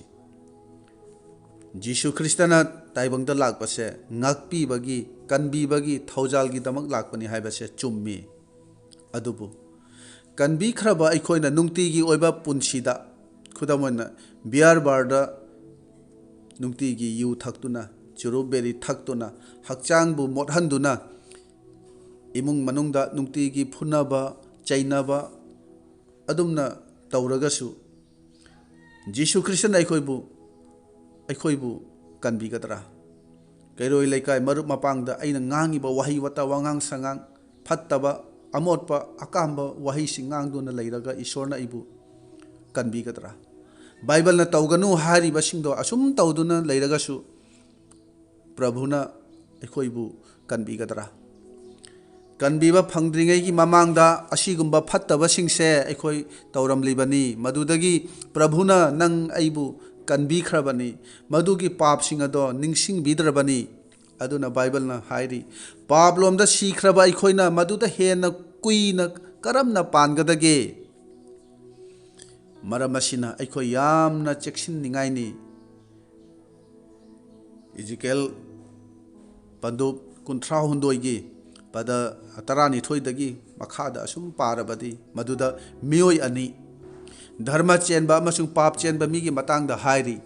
ꯖꯤꯁꯨ ꯈ꯭ꯔꯤꯁꯇꯅ ꯇꯥꯏꯕꯪꯗ ꯂꯥꯛꯄꯁꯦ ꯉꯥꯛꯄꯤꯕꯒꯤ, ꯀꯟꯕꯤꯕꯒꯤ, ꯊꯧꯖꯥꯜꯒꯤꯗꯃꯛ ꯂꯥꯛꯄꯅꯤ ꯍꯥꯏꯕꯁꯦ ꯆꯨꯝꯃꯤ꯫ ꯑꯗꯨꯕꯨ ꯀꯟꯕꯤꯈ꯭ꯔꯕ ꯑꯩꯈꯣꯏꯅ ꯅꯨꯡꯇꯤꯒꯤ ꯑꯣꯏꯕ ꯄꯨꯟꯁꯤꯗ, ꯈꯨꯗꯝ ꯑꯣꯏꯅ, ꯕꯤꯌꯥꯔ ꯕꯥꯔꯗ ꯅꯨꯡꯇꯤꯒꯤ ꯌꯨ ꯊꯛꯇꯨꯅ, ꯆꯨꯔꯨꯞ ꯕꯦꯔꯤ ꯊꯛꯇꯨꯅ, ꯍꯛꯆꯥꯡꯕꯨ ꯃꯣꯠꯍꯟꯗꯨꯅ, ꯏꯃꯨꯡ ꯃꯅꯨꯡꯗ ꯅꯨꯡꯇꯤꯒꯤ ꯐꯨꯅꯕ, ꯆꯩꯅꯕ ꯑꯗꯨꯝꯅ ꯇꯧꯔꯒꯁꯨ, ꯖꯤꯁꯨ ꯈ꯭ꯔꯤꯁꯇꯅ ꯑꯩꯈꯣꯏꯕꯨ, ꯑꯩꯈꯣꯏꯕꯨ ꯀꯟꯕꯤꯒꯗ꯭ꯔꯥ? ꯀꯩꯔꯣꯏ ꯂꯩꯀꯥꯏ, ꯃꯔꯨꯞ ꯃꯄꯥꯡꯗ ꯑꯩꯅ ꯉꯥꯡꯉꯤꯕ ꯋꯥꯍꯩ ꯋꯥꯇꯥ, ꯋꯥꯉꯥꯡ ꯁꯉꯥꯡ ꯐꯠꯇꯕ, ꯑꯃꯣꯠꯄ, ꯑꯀꯥꯝꯕ ꯋꯥꯍꯩꯁꯤꯡ ꯉꯥꯡꯗꯨꯅ ꯂꯩꯔꯒ ꯏꯁꯣꯔꯅ ꯑꯩꯕꯨ ꯀꯟꯕꯤꯒꯗ꯭ꯔꯥ? ꯕꯥꯏꯕꯜꯅ ꯇꯧꯒꯅꯨ ꯍꯥꯏꯔꯤꯕꯁꯤꯡꯗꯣ ꯑꯁꯨꯝ ꯇꯧꯗꯨꯅ ꯂꯩꯔꯒꯁꯨ ꯄ꯭ꯔꯚꯨꯅ ꯑꯩꯈꯣꯏꯕꯨ ꯀꯟꯕꯤꯒꯗ꯭ꯔꯥ? ꯀꯟꯕꯤꯕ ꯐꯪꯗ꯭ꯔꯤꯉꯩꯒꯤ ꯃꯃꯥꯡꯗ ꯑꯁꯤꯒꯨꯝꯕ ꯐꯠꯇꯕꯁꯤꯡꯁꯦ ꯑꯩꯈꯣꯏ ꯇꯧꯔꯝꯂꯤꯕꯅꯤ꯫ ꯃꯗꯨꯗꯒꯤ ꯄ꯭ꯔꯚꯨꯅ ꯅꯪ ꯑꯩꯕꯨ ꯀꯟꯕꯤꯈ꯭ꯔꯕꯅꯤ꯫ ꯃꯗꯨꯒꯤ ꯄꯥꯞꯁꯤꯡ ꯑꯗꯣ ꯅꯤꯡꯁꯤꯡꯕꯤꯗ꯭ꯔꯕꯅꯤ꯫ ꯑꯗꯨꯅ ꯕꯥꯏꯕꯜꯅ ꯍꯥꯏꯔꯤ, ꯄꯥꯞꯂꯣꯝꯗ ꯁꯤꯈ꯭ꯔꯕ ꯑꯩꯈꯣꯏꯅ ꯃꯗꯨꯗ ꯍꯦꯟꯅ ꯀꯨꯏꯅ ꯀꯔꯝꯅ ꯄꯥꯟꯒꯗꯒꯦ? ꯃꯔꯝ ꯑꯁꯤꯅ ꯑꯩꯈꯣꯏ ꯌꯥꯝꯅ ꯆꯦꯛꯁꯤꯟꯅꯤꯡꯉꯥꯏꯅꯤ꯫ ꯏꯖꯤꯀꯦꯜ ꯄꯟꯗꯨꯞ ꯀꯨꯟꯊ꯭ꯔꯥ ꯍꯨꯝꯗꯣꯏꯒꯤ ꯄꯗ ꯇꯔꯥꯅꯤꯊꯣꯏꯗꯒꯤ ꯃꯈꯥꯗ ꯑꯁꯨꯝ ꯄꯥꯔꯕꯗꯤ, ꯃꯗꯨꯗ ꯃꯤꯑꯣꯏ ꯑꯅꯤ, ꯙꯔꯃ ꯆꯦꯟꯕ ꯑꯃꯁꯨꯡ ꯄꯥꯞ ꯆꯦꯟꯕ ꯃꯤꯒꯤ ꯃꯇꯥꯡꯗ ꯍꯥꯏꯔꯤ꯫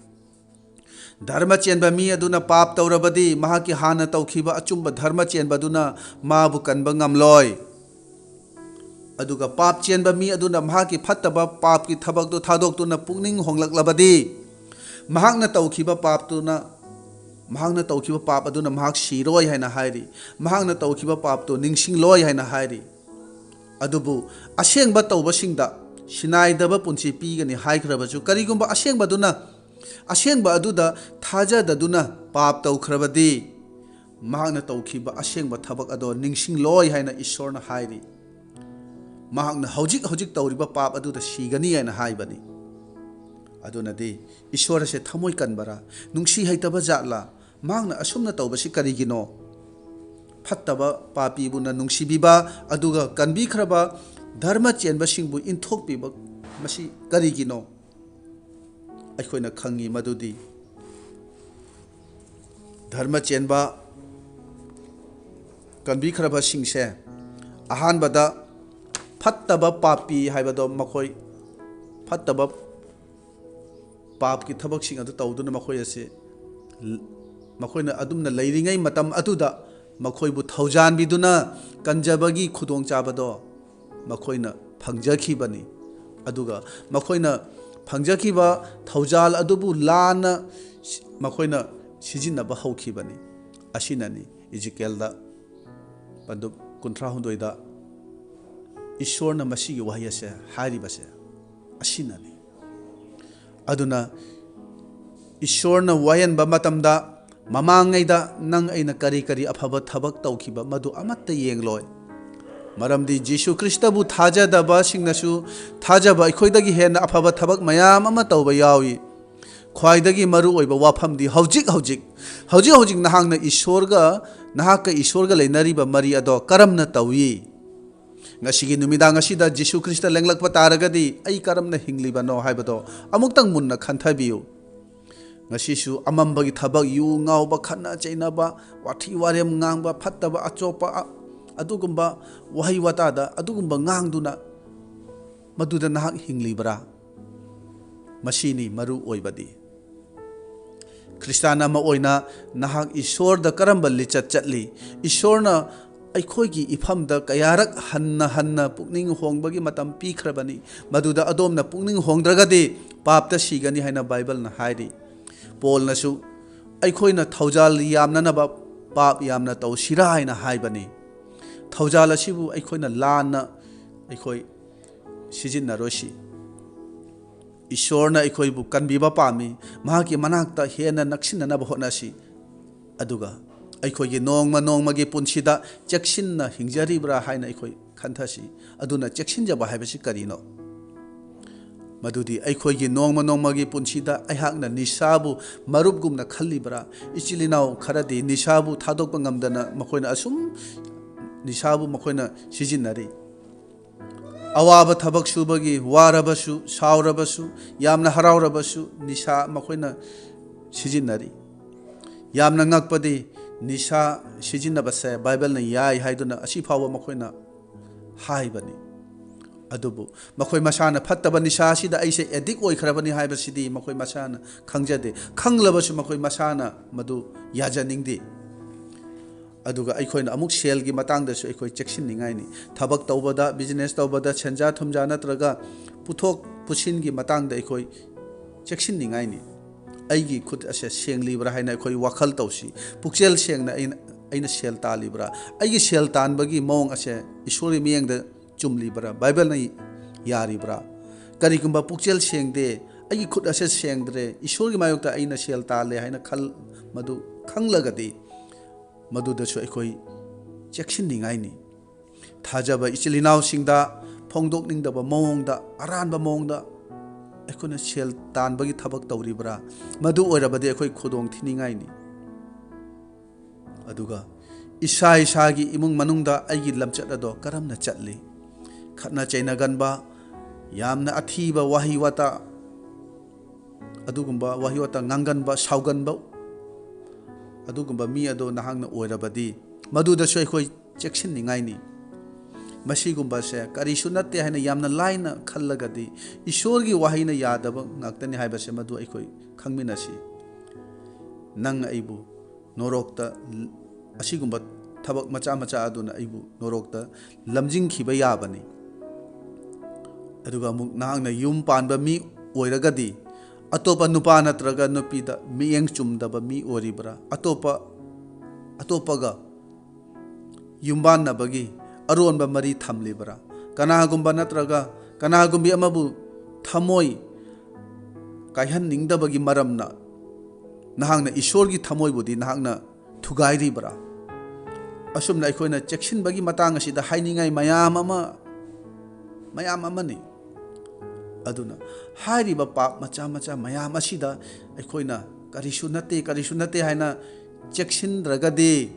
ꯙꯔꯃ ꯆꯦꯟꯕ ꯃꯤ ꯑꯗꯨꯅ ꯄꯥꯞ ꯇꯧꯔꯕꯗꯤ, ꯃꯍꯥꯛꯀꯤ ꯍꯥꯟꯅ ꯇꯧꯈꯤꯕ ꯑꯆꯨꯝꯕ ꯙꯔꯃ ꯆꯦꯟꯕꯗꯨꯅ ꯃꯥꯕꯨ ꯀꯟꯕ ꯉꯝꯂꯣꯏ꯫ ꯑꯗꯨꯒ ꯄꯥꯞ ꯆꯦꯟꯕ ꯃꯤ ꯑꯗꯨꯅ ꯃꯍꯥꯛꯀꯤ ꯐꯠꯇꯕ ꯄꯥꯞꯀꯤ ꯊꯕꯛꯇꯨ ꯊꯥꯗꯣꯛꯇꯨꯅ ꯄꯨꯛꯅꯤꯡ ꯍꯣꯡꯂꯛꯂꯕꯗꯤ, ꯃꯍꯥꯛꯅ ꯇꯧꯈꯤꯕ ꯄꯥꯞꯇꯨꯅ, ꯃꯍꯥꯛꯅ ꯇꯧꯈꯤꯕ ꯄꯥꯞ ꯑꯗꯨꯅ ꯃꯍꯥꯛ ꯁꯤꯔꯣꯏ ꯍꯥꯏꯅ ꯍꯥꯏꯔꯤ꯫ ꯃꯍꯥꯛꯅ ꯇꯧꯈꯤꯕ ꯄꯥꯞꯇꯨ ꯅꯤꯡꯁꯤꯡꯂꯣꯏ ꯍꯥꯏꯅ ꯍꯥꯏꯔꯤ꯫ ꯑꯗꯨꯕꯨ ꯑꯁꯦꯡꯕ ꯇꯧꯕꯁꯤꯡꯗ ꯁꯤꯅꯥꯏꯗꯕ ꯄꯨꯟꯁꯤ ꯄꯤꯒꯅꯤ ꯍꯥꯏꯈ꯭ꯔꯕꯁꯨ, ꯀꯔꯤꯒꯨꯝꯕ ꯑꯁꯦꯡꯕꯗꯨꯅ, ꯑꯁꯦꯡꯕ ꯑꯗꯨꯗ ꯊꯥꯖꯗꯗꯨꯅ ꯄꯥꯞ ꯇꯧꯈ꯭ꯔꯕꯗꯤ, ꯃꯍꯥꯛꯅ ꯇꯧꯈꯤꯕ ꯑꯁꯦꯡꯕ ꯊꯕꯛ ꯑꯗꯣ ꯅꯤꯡꯁꯤꯡꯂꯣꯏ ꯍꯥꯏꯅ ꯏꯁꯣꯔꯅ ꯍꯥꯏꯔꯤ꯫ ꯃꯍꯥꯛꯅ ꯍꯧꯖꯤꯛ ꯍꯧꯖꯤꯛ ꯇꯧꯔꯤꯕ ꯄꯥꯞ ꯑꯗꯨꯗ ꯁꯤꯒꯅꯤ ꯍꯥꯏꯅ ꯍꯥꯏꯕꯅꯤ꯫ ꯑꯗꯨꯅꯗꯤ ꯏꯁꯣꯔ ꯑꯁꯦ ꯊꯃꯣꯏ ꯀꯟꯕꯔꯥ, ꯅꯨꯡꯁꯤ ꯍꯩꯇꯕ ꯖꯥꯠꯂꯥ? ꯃꯍꯥꯛꯅ ꯑꯁꯨꯝꯅ ꯇꯧꯕꯁꯤ ꯀꯔꯤꯒꯤꯅꯣ? ꯐꯠꯇꯕ ꯄꯥꯄꯤꯕꯨꯅ ꯅꯨꯡꯁꯤꯕꯤꯕ, ꯑꯗꯨꯒ ꯀꯟꯕꯤꯈ꯭ꯔꯕ ꯙꯔꯃ ꯆꯦꯟꯕꯁꯤꯡꯕꯨ ꯏꯟꯊꯣꯛꯄꯤꯕ, ꯃꯁꯤ ꯀꯔꯤꯒꯤꯅꯣ? ꯑꯩꯈꯣꯏꯅ ꯈꯪꯉꯤ ꯃꯗꯨꯗꯤ ꯙꯔꯃ ꯆꯦꯟꯕ ꯀꯟꯕꯤꯈ꯭ꯔꯕꯁꯤꯡꯁꯦ, ꯑꯍꯥꯟꯕꯗ ꯐꯠꯇꯕ ꯄꯥꯄꯤ ꯍꯥꯏꯕꯗꯣ, ꯃꯈꯣꯏ ꯐꯠꯇꯕ ꯄꯥꯞꯀꯤ ꯊꯕꯛꯁꯤꯡ ꯑꯗꯨ ꯇꯧꯗꯨꯅ ꯃꯈꯣꯏ ꯑꯁꯤ, ꯃꯈꯣꯏꯅ ꯑꯗꯨꯝꯅ ꯂꯩꯔꯤꯉꯩ ꯃꯇꯝ ꯑꯗꯨꯗ ꯃꯈꯣꯏꯕꯨ ꯊꯧꯖꯥꯟꯕꯤꯗꯨꯅ ꯀꯟꯖꯕꯒꯤ ꯈꯨꯗꯣꯡꯆꯥꯕꯗꯣ ꯃꯈꯣꯏꯅ ꯐꯪꯖꯈꯤꯕꯅꯤ꯫ ꯑꯗꯨꯒ ꯃꯈꯣꯏꯅ ꯐꯪꯖꯈꯤꯕ ꯊꯧꯖꯥꯜ ꯑꯗꯨꯕꯨ ꯂꯥꯟꯅ ꯁꯤ-, ꯃꯈꯣꯏꯅ ꯁꯤꯖꯤꯟꯅꯕ ꯍꯧꯈꯤꯕꯅꯤ꯫ ꯑꯁꯤꯅꯅꯤ ꯏꯖꯤꯀꯦꯜꯗ ꯄꯟꯗꯨꯞ ꯀꯨꯟꯊ꯭ꯔꯥ ꯍꯨꯝꯗꯣꯏꯗ ꯏꯁꯣꯔꯅ ꯃꯁꯤꯒꯤ ꯋꯥꯍꯩ ꯑꯁꯦ ꯍꯥꯏꯔꯤꯕꯁꯦ꯫ ꯑꯁꯤꯅꯅꯤ꯫ ꯑꯗꯨꯅ ꯏꯁꯣꯔꯅ ꯋꯥꯌꯦꯟꯕ ꯃꯇꯝꯗ ꯃꯃꯥꯡꯉꯩꯗ ꯅꯪ ꯑꯩꯅ ꯀꯔꯤ ꯀꯔꯤ ꯑꯐꯕ ꯊꯕꯛ ꯇꯧꯈꯤꯕ, ꯃꯗꯨ ꯑꯃꯠꯇ ꯌꯦꯡꯂꯣꯏ꯫ ꯃꯔꯝꯗꯤ ꯖꯤꯁꯨ ꯈ꯭ꯔꯤꯁꯇꯕꯨ ꯊꯥꯖꯗꯕꯁꯤꯡꯅꯁꯨ ꯊꯥꯖꯕ ꯑꯩꯈꯣꯏꯗꯒꯤ ꯍꯦꯟꯅ ꯑꯐꯕ ꯊꯕꯛ ꯃꯌꯥꯝ ꯑꯃ ꯇꯧꯕ ꯌꯥꯎꯏ꯫ ꯈ꯭ꯋꯥꯏꯗꯒꯤ ꯃꯔꯨꯑꯣꯏꯕ ꯋꯥꯐꯝꯗꯤ ꯍꯧꯖꯤꯛ ꯍꯧꯖꯤꯛ, ꯍꯧꯖꯤꯛ ꯍꯧꯖꯤꯛ ꯅꯍꯥꯛꯅ ꯏꯁꯣꯔꯒ, ꯅꯍꯥꯛꯀ ꯏꯁꯣꯔꯒ ꯂꯩꯅꯔꯤꯕ ꯃꯔꯤ ꯑꯗꯣ ꯀꯔꯝꯅ ꯇꯧꯏ? ꯉꯁꯤꯒꯤ ꯅꯨꯃꯤꯗꯥꯡ ꯑꯁꯤꯗ ꯖꯤꯁꯨ ꯈ꯭ꯔꯤꯁꯇ ꯂꯦꯡꯂꯛꯄ ꯇꯥꯔꯒꯗꯤ ꯑꯩ ꯀꯔꯝꯅ ꯍꯤꯡꯂꯤꯕꯅꯣ ꯍꯥꯏꯕꯗꯣ ꯑꯃꯨꯛꯇꯪ ꯃꯨꯟꯅ ꯈꯟꯊꯕꯤꯌꯨ꯫ ꯉꯁꯤꯁꯨ ꯑꯃꯝꯕꯒꯤ ꯊꯕꯛ, ꯌꯨ ꯉꯥꯎꯕ, ꯈꯠꯅ ꯆꯩꯅꯕ, ꯋꯥꯊꯤ ꯋꯥꯔꯦꯝ ꯉꯥꯡꯕ, ꯐꯠꯇꯕ ꯑꯆꯣꯞꯄ ꯑ-, ꯑꯗꯨꯒꯨꯝꯕ ꯋꯥꯍꯩ ꯋꯥꯇꯥꯗ ꯑꯗꯨꯒꯨꯝꯕ ꯉꯥꯡꯗꯨꯅ ꯃꯗꯨꯗ ꯅꯍꯥꯛ ꯍꯤꯡꯂꯤꯕ꯭ꯔꯥ? ꯃꯁꯤꯅꯤ ꯃꯔꯨ ꯑꯣꯏꯕꯗꯤ꯫ ꯈ꯭ꯔꯤꯁꯇꯥꯟ ꯑꯃ ꯑꯣꯏꯅ ꯅꯍꯥꯛ ꯏꯁꯣꯔꯗ ꯀꯔꯝꯕ ꯂꯤꯆꯠ ꯆꯠꯂꯤ? ꯏꯁꯣꯔꯅ ꯑꯩꯈꯣꯏꯒꯤ ꯏꯐꯝꯗ ꯀꯌꯥꯔꯛ ꯍꯟꯅ ꯍꯟꯅ ꯄꯨꯛꯅꯤꯡ ꯍꯣꯡꯕꯒꯤ ꯃꯇꯝ ꯄꯤꯈ꯭ꯔꯕꯅꯤ꯫ ꯃꯗꯨꯗ ꯑꯗꯣꯝꯅ ꯄꯨꯛꯅꯤꯡ ꯍꯣꯡꯗ꯭ꯔꯒꯗꯤ ꯄꯥꯞꯇ ꯁꯤꯒꯅꯤ ꯍꯥꯏꯅ ꯕꯥꯏꯕꯜꯅ ꯍꯥꯏꯔꯤ꯫ ꯄꯣꯜꯅꯁꯨ ꯑꯩꯈꯣꯏꯅ ꯊꯧꯖꯥꯜ ꯌꯥꯝꯅꯅꯕ ꯄꯥꯞ ꯌꯥꯝꯅ ꯇꯧꯁꯤꯔꯥ ꯍꯥꯏꯅ ꯍꯥꯏꯕꯅꯤ꯫ ꯊꯧꯖꯥꯜ ꯑꯁꯤꯕꯨ ꯑꯩꯈꯣꯏꯅ ꯂꯥꯟꯅ ꯑꯩꯈꯣꯏ ꯁꯤꯖꯤꯟꯅꯔꯣꯏꯁꯤ꯫ ꯏꯁꯣꯔꯅ ꯑꯩꯈꯣꯏꯕꯨ ꯀꯟꯕꯤꯕ ꯄꯥꯝꯃꯤ꯫ ꯃꯍꯥꯛꯀꯤ ꯃꯅꯥꯛꯇ ꯍꯦꯟꯅ ꯅꯛꯁꯤꯟꯅꯅꯕ ꯍꯣꯠꯅꯁꯤ꯫ ꯑꯗꯨꯒ ꯑꯩꯈꯣꯏꯒꯤ ꯅꯣꯡꯃ ꯅꯣꯡꯃꯒꯤ ꯄꯨꯟꯁꯤꯗ ꯆꯦꯛꯁꯤꯟꯅ ꯍꯤꯡꯖꯔꯤꯕ꯭ꯔꯥ ꯍꯥꯏꯅ ꯑꯩꯈꯣꯏ ꯈꯟꯊꯁꯤ꯫ ꯑꯗꯨꯅ ꯆꯦꯛꯁꯤꯟꯖꯕ ꯍꯥꯏꯕꯁꯤ ꯀꯔꯤꯅꯣ? ꯃꯗꯨꯗꯤ ꯑꯩꯈꯣꯏꯒꯤ ꯅꯣꯡꯃ ꯅꯣꯡꯃꯒꯤ ꯄꯨꯟꯁꯤꯗ ꯑꯩꯍꯥꯛꯅ ꯅꯤꯁꯥꯕꯨ ꯃꯔꯨꯞꯒꯨꯝꯅ ꯈꯜꯂꯤꯕ꯭ꯔꯥ? ꯏꯆꯤꯜ ꯏꯅꯥꯎ ꯈꯔꯗꯤ ꯅꯤꯁꯥꯕꯨ ꯊꯥꯗꯣꯛꯄ ꯉꯝꯗꯅ ꯃꯈꯣꯏꯅ ꯑꯁꯨꯝ ꯅꯤꯁꯥꯕꯨ ꯃꯈꯣꯏꯅ ꯁꯤꯖꯤꯟꯅꯔꯤ꯫ ꯑꯋꯥꯕ ꯊꯕꯛ ꯁꯨꯕꯒꯤ ꯋꯥꯔꯕꯁꯨ, ꯁꯥꯎꯔꯕꯁꯨ, ꯌꯥꯝꯅ ꯍꯔꯥꯎꯔꯕꯁꯨ ꯅꯤꯁꯥ ꯃꯈꯣꯏꯅ ꯁꯤꯖꯤꯟꯅꯔꯤ꯫ ꯌꯥꯝꯅ ꯉꯛꯄꯗꯤ, ꯅꯤꯁꯥ ꯁꯤꯖꯤꯟꯅꯕꯁꯦ ꯕꯥꯏꯕꯜꯅ ꯌꯥꯏ ꯍꯥꯏꯗꯨꯅ ꯑꯁꯤ ꯐꯥꯎꯕ ꯃꯈꯣꯏꯅ ꯍꯥꯏꯕꯅꯤ꯫ ꯑꯗꯨꯕꯨ ꯃꯈꯣꯏ ꯃꯁꯥꯅ ꯐꯠꯇꯕ ꯅꯤꯁꯥ ꯑꯁꯤꯗ ꯑꯩꯁꯦ ꯑꯦꯗꯤꯛ ꯑꯣꯏꯈ꯭ꯔꯕꯅꯤ ꯍꯥꯏꯕꯁꯤꯗꯤ ꯃꯈꯣꯏ ꯃꯁꯥꯅ ꯈꯪꯖꯗꯦ꯫ ꯈꯪꯂꯕꯁꯨ ꯃꯈꯣꯏ ꯃꯁꯥꯅ ꯃꯗꯨ ꯌꯥꯖꯅꯤꯡꯗꯦ꯫ ꯑꯗꯨꯒ ꯑꯩꯈꯣꯏꯅ ꯑꯃꯨꯛ ꯁꯦꯜꯒꯤ ꯃꯇꯥꯡꯗꯁꯨ ꯑꯩꯈꯣꯏ ꯆꯦꯛꯁꯤꯟꯅꯤꯡꯉꯥꯏꯅꯤ꯫ ꯊꯕꯛ ꯇꯧꯕꯗ, ꯕꯤꯖꯤꯅꯦꯁ ꯇꯧꯕꯗ, ꯁꯦꯟꯖꯥ ꯊꯨꯝꯖꯥ ꯅꯠꯇ꯭ꯔꯒ ꯄꯨꯊꯣꯛ ꯄꯨꯁꯤꯟꯒꯤ ꯃꯇꯥꯡꯗ ꯑꯩꯈꯣꯏ ꯆꯦꯛꯁꯤꯟꯅꯤꯡꯉꯥꯏꯅꯤ꯫ ꯑꯩꯒꯤ ꯈꯨꯠ ꯑꯁꯦ ꯁꯦꯡꯂꯤꯕ꯭ꯔꯥ ꯍꯥꯏꯅ ꯑꯩꯈꯣꯏ ꯋꯥꯈꯜ ꯇꯧꯁꯤ꯫ ꯄꯨꯛꯆꯦꯜ ꯁꯦꯡꯅ ꯑꯩꯅ, ꯑꯩꯅ ꯁꯦꯜ ꯇꯥꯜꯂꯤꯕ꯭ꯔꯥ? ꯑꯩꯒꯤ ꯁꯦꯜ ꯇꯥꯟꯕꯒꯤ ꯃꯑꯣꯡ ꯑꯁꯦ ꯏꯁꯣꯔꯒꯤ ꯃꯤꯠꯌꯦꯡꯗ ꯆꯨꯝꯂꯤꯕ꯭ꯔꯥ? ꯕꯥꯏꯕꯜꯅ ꯌꯥꯔꯤꯕ꯭ꯔꯥ? ꯀꯔꯤꯒꯨꯝꯕ ꯄꯨꯛꯆꯦꯜ ꯁꯦꯡꯗꯦ, ꯑꯩꯒꯤ ꯈꯨꯠ ꯑꯁꯦ ꯁꯦꯡꯗ꯭ꯔꯦ, ꯏꯁꯣꯔꯒꯤ ꯃꯥꯌꯣꯛꯇ ꯑꯩꯅ ꯁꯦꯜ ꯇꯥꯜꯂꯦ ꯍꯥꯏꯅ ꯈꯜ-, ꯃꯗꯨ ꯈꯪꯂꯒꯗꯤ, ꯃꯗꯨꯗꯁꯨ ꯑꯩꯈꯣꯏ ꯆꯦꯛꯁꯤꯟꯅꯤꯡꯉꯥꯏꯅꯤ꯫ ꯊꯥꯖꯕ ꯏꯆꯤꯜ ꯏꯅꯥꯎꯁꯤꯡꯗ ꯐꯣꯡꯗꯣꯛꯅꯤꯡꯗꯕ ꯃꯑꯣꯡꯗ, ꯑꯔꯥꯟꯕ ꯃꯑꯣꯡꯗ ꯑꯩꯈꯣꯏꯅ ꯁꯦꯜ ꯇꯥꯟꯕꯒꯤ ꯊꯕꯛ ꯇꯧꯔꯤꯕ꯭ꯔꯥ? ꯃꯗꯨ ꯑꯣꯏꯔꯕꯗꯤ ꯑꯩꯈꯣꯏ ꯈꯨꯗꯣꯡ ꯊꯤꯅꯤꯡꯉꯥꯏꯅꯤ꯫ ꯑꯗꯨꯒ ꯏꯁꯥ ꯏꯁꯥꯒꯤ ꯏꯃꯨꯡ ꯃꯅꯨꯡꯗ ꯑꯩꯒꯤ ꯂꯝꯆꯠ ꯑꯗꯣ ꯀꯔꯝꯅ ꯆꯠꯂꯤ? ꯈꯠꯅ ꯆꯩꯅꯒꯟꯕ, ꯌꯥꯝꯅ ꯑꯊꯤꯕ ꯋꯥꯍꯩ ꯋꯥꯇꯥ, ꯑꯗꯨꯒꯨꯝꯕ ꯋꯥꯍꯩ ꯋꯥꯇꯥ ꯉꯥꯡꯒꯟꯕ, ꯁꯥꯎꯒꯟꯕ, ꯑꯗꯨꯒꯨꯝꯕ ꯃꯤ ꯑꯗꯣ ꯅꯍꯥꯛꯅ ꯑꯣꯏꯔꯕꯗꯤ, ꯃꯗꯨꯗꯁꯨ ꯑꯩꯈꯣꯏ ꯆꯦꯛꯁꯤꯟꯅꯤꯡꯉꯥꯏꯅꯤ꯫ ꯃꯁꯤꯒꯨꯝꯕꯁꯦ ꯀꯔꯤꯁꯨ ꯅꯠꯇꯦ ꯍꯥꯏꯅ ꯌꯥꯝꯅ ꯂꯥꯏꯅ ꯈꯜꯂꯒꯗꯤ, ꯏꯁꯣꯔꯒꯤ ꯋꯥꯍꯩꯅ ꯌꯥꯗꯕ ꯉꯥꯛꯇꯅꯤ ꯍꯥꯏꯕꯁꯦ ꯃꯗꯨ ꯑꯩꯈꯣꯏ ꯈꯪꯃꯤꯟꯅꯁꯤ꯫ ꯅꯪ ꯑꯩꯕꯨ ꯅꯣꯔꯣꯛꯇ, ꯑꯁꯤꯒꯨꯝꯕ ꯊꯕꯛ ꯃꯆꯥ ꯃꯆꯥ ꯑꯗꯨꯅ ꯑꯩꯕꯨ ꯅꯣꯔꯣꯛꯇ ꯂꯝꯖꯤꯡꯈꯤꯕ ꯌꯥꯕꯅꯤ꯫ ꯑꯗꯨꯒ ꯑꯃꯨꯛ ꯅꯍꯥꯛꯅ ꯌꯨꯝ ꯄꯥꯟꯕ ꯃꯤ ꯑꯣꯏꯔꯒꯗꯤ, ꯑꯇꯣꯞꯄ ꯅꯨꯄꯥ ꯅꯠꯇ꯭ꯔꯒ ꯅꯨꯄꯤꯗ ꯃꯤꯠꯌꯦꯡ ꯆꯨꯝꯗꯕ ꯃꯤ ꯑꯣꯏꯔꯤꯕ꯭ꯔꯥ? ꯑꯇꯣꯞꯄ, ꯑꯇꯣꯞꯄꯒ ꯌꯨꯝꯕꯥꯟꯅꯕꯒꯤ ꯑꯔꯣꯟꯕ ꯃꯔꯤ ꯊꯝꯂꯤꯕ꯭ꯔꯥ? ꯀꯅꯥꯒꯨꯝꯕ ꯅꯠꯇ꯭ꯔꯒ ꯀꯅꯥꯒꯨꯝꯕꯤ ꯑꯃꯕꯨ ꯊꯃꯣꯏ ꯀꯥꯏꯍꯟꯅꯤꯡꯗꯕꯒꯤ ꯃꯔꯝꯅ ꯅꯍꯥꯛꯅ ꯏꯁꯣꯔꯒꯤ ꯊꯃꯣꯏꯕꯨꯗꯤ ꯅꯍꯥꯛꯅ ꯊꯨꯒꯥꯏꯔꯤꯕ꯭ꯔꯥ? ꯑꯁꯨꯝꯅ ꯑꯩꯈꯣꯏꯅ ꯆꯦꯛꯁꯤꯟꯕꯒꯤ ꯃꯇꯥꯡ ꯑꯁꯤꯗ ꯍꯥꯏꯅꯤꯡꯉꯥꯏ ꯃꯌꯥꯝ ꯑꯃ, ꯃꯌꯥꯝ ꯑꯃꯅꯤ꯫ ꯑꯗꯨꯅ ꯍꯥꯏꯔꯤꯕ ꯄꯥꯞ ꯃꯆꯥ ꯃꯆꯥ ꯃꯌꯥꯝ ꯑꯁꯤꯗ ꯑꯩꯈꯣꯏꯅ ꯀꯔꯤꯁꯨ ꯅꯠꯇꯦ, ꯀꯔꯤꯁꯨ ꯅꯠꯇꯦ ꯍꯥꯏꯅ ꯆꯦꯛꯁꯤꯟꯗ꯭ꯔꯒꯗꯤ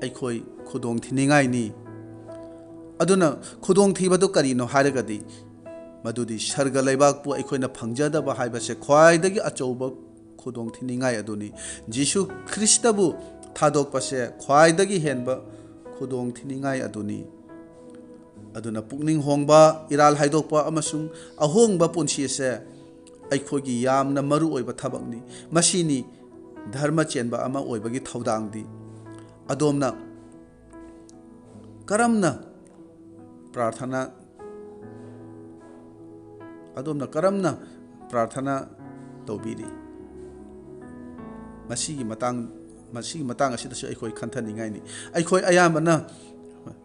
ꯑꯩꯈꯣꯏ ꯈꯨꯗꯣꯡ ꯊꯤꯅꯤꯡꯉꯥꯏꯅꯤ꯫ ꯑꯗꯨꯅ ꯈꯨꯗꯣꯡꯊꯤꯕꯗꯨ ꯀꯔꯤꯅꯣ ꯍꯥꯏꯔꯒꯗꯤ, ꯃꯗꯨꯗꯤ ꯁꯔꯒ ꯂꯩꯕꯥꯛꯄꯨ ꯑꯩꯈꯣꯏꯅ ꯐꯪꯖꯗꯕ ꯍꯥꯏꯕꯁꯦ ꯈ꯭ꯋꯥꯏꯗꯒꯤ ꯑꯆꯧꯕ ꯈꯨꯗꯣꯡ ꯊꯤꯅꯤꯡꯉꯥꯏ ꯑꯗꯨꯅꯤ꯫ ꯖꯤꯁꯨ ꯈ꯭ꯔꯤꯁꯇꯕꯨ ꯊꯥꯗꯣꯛꯄꯁꯦ ꯈ꯭ꯋꯥꯏꯗꯒꯤ ꯍꯦꯟꯕ ꯈꯨꯗꯣꯡ ꯊꯤꯅꯤꯡꯉꯥꯏ ꯑꯗꯨꯅꯤ꯫ ꯑꯗꯨꯅ ꯄꯨꯛꯅꯤꯡ ꯍꯣꯡꯕ, ꯏꯔꯥꯜ ꯍꯥꯏꯗꯣꯛꯄ ꯑꯃꯁꯨꯡ ꯑꯍꯣꯡꯕ ꯄꯨꯟꯁꯤ ꯑꯁꯦ ꯑꯩꯈꯣꯏꯒꯤ ꯌꯥꯝꯅ ꯃꯔꯨ ꯑꯣꯏꯕ ꯊꯕꯛꯅꯤ꯫ ꯃꯁꯤꯅꯤ ꯙꯔꯃ ꯆꯦꯟꯕ ꯑꯃ ꯑꯣꯏꯕꯒꯤ ꯊꯧꯗꯥꯡꯗꯤ꯫ ꯑꯗꯣꯝꯅ ꯀꯔꯝꯅ ꯄ꯭ꯔꯥꯔꯊꯅꯥ, ꯑꯗꯣꯝꯅ ꯀꯔꯝꯅ ꯄ꯭ꯔꯥꯔꯊꯅꯥ ꯇꯧꯕꯤꯔꯤ? ꯃꯁꯤꯒꯤ ꯃꯇꯥꯡ, ꯃꯁꯤꯒꯤ ꯃꯇꯥꯡ ꯑꯁꯤꯗꯁꯨ ꯑꯩꯈꯣꯏ ꯈꯟꯊꯅꯤꯡꯉꯥꯏꯅꯤ꯫ ꯑꯩꯈꯣꯏ ꯑꯌꯥꯝꯕꯅ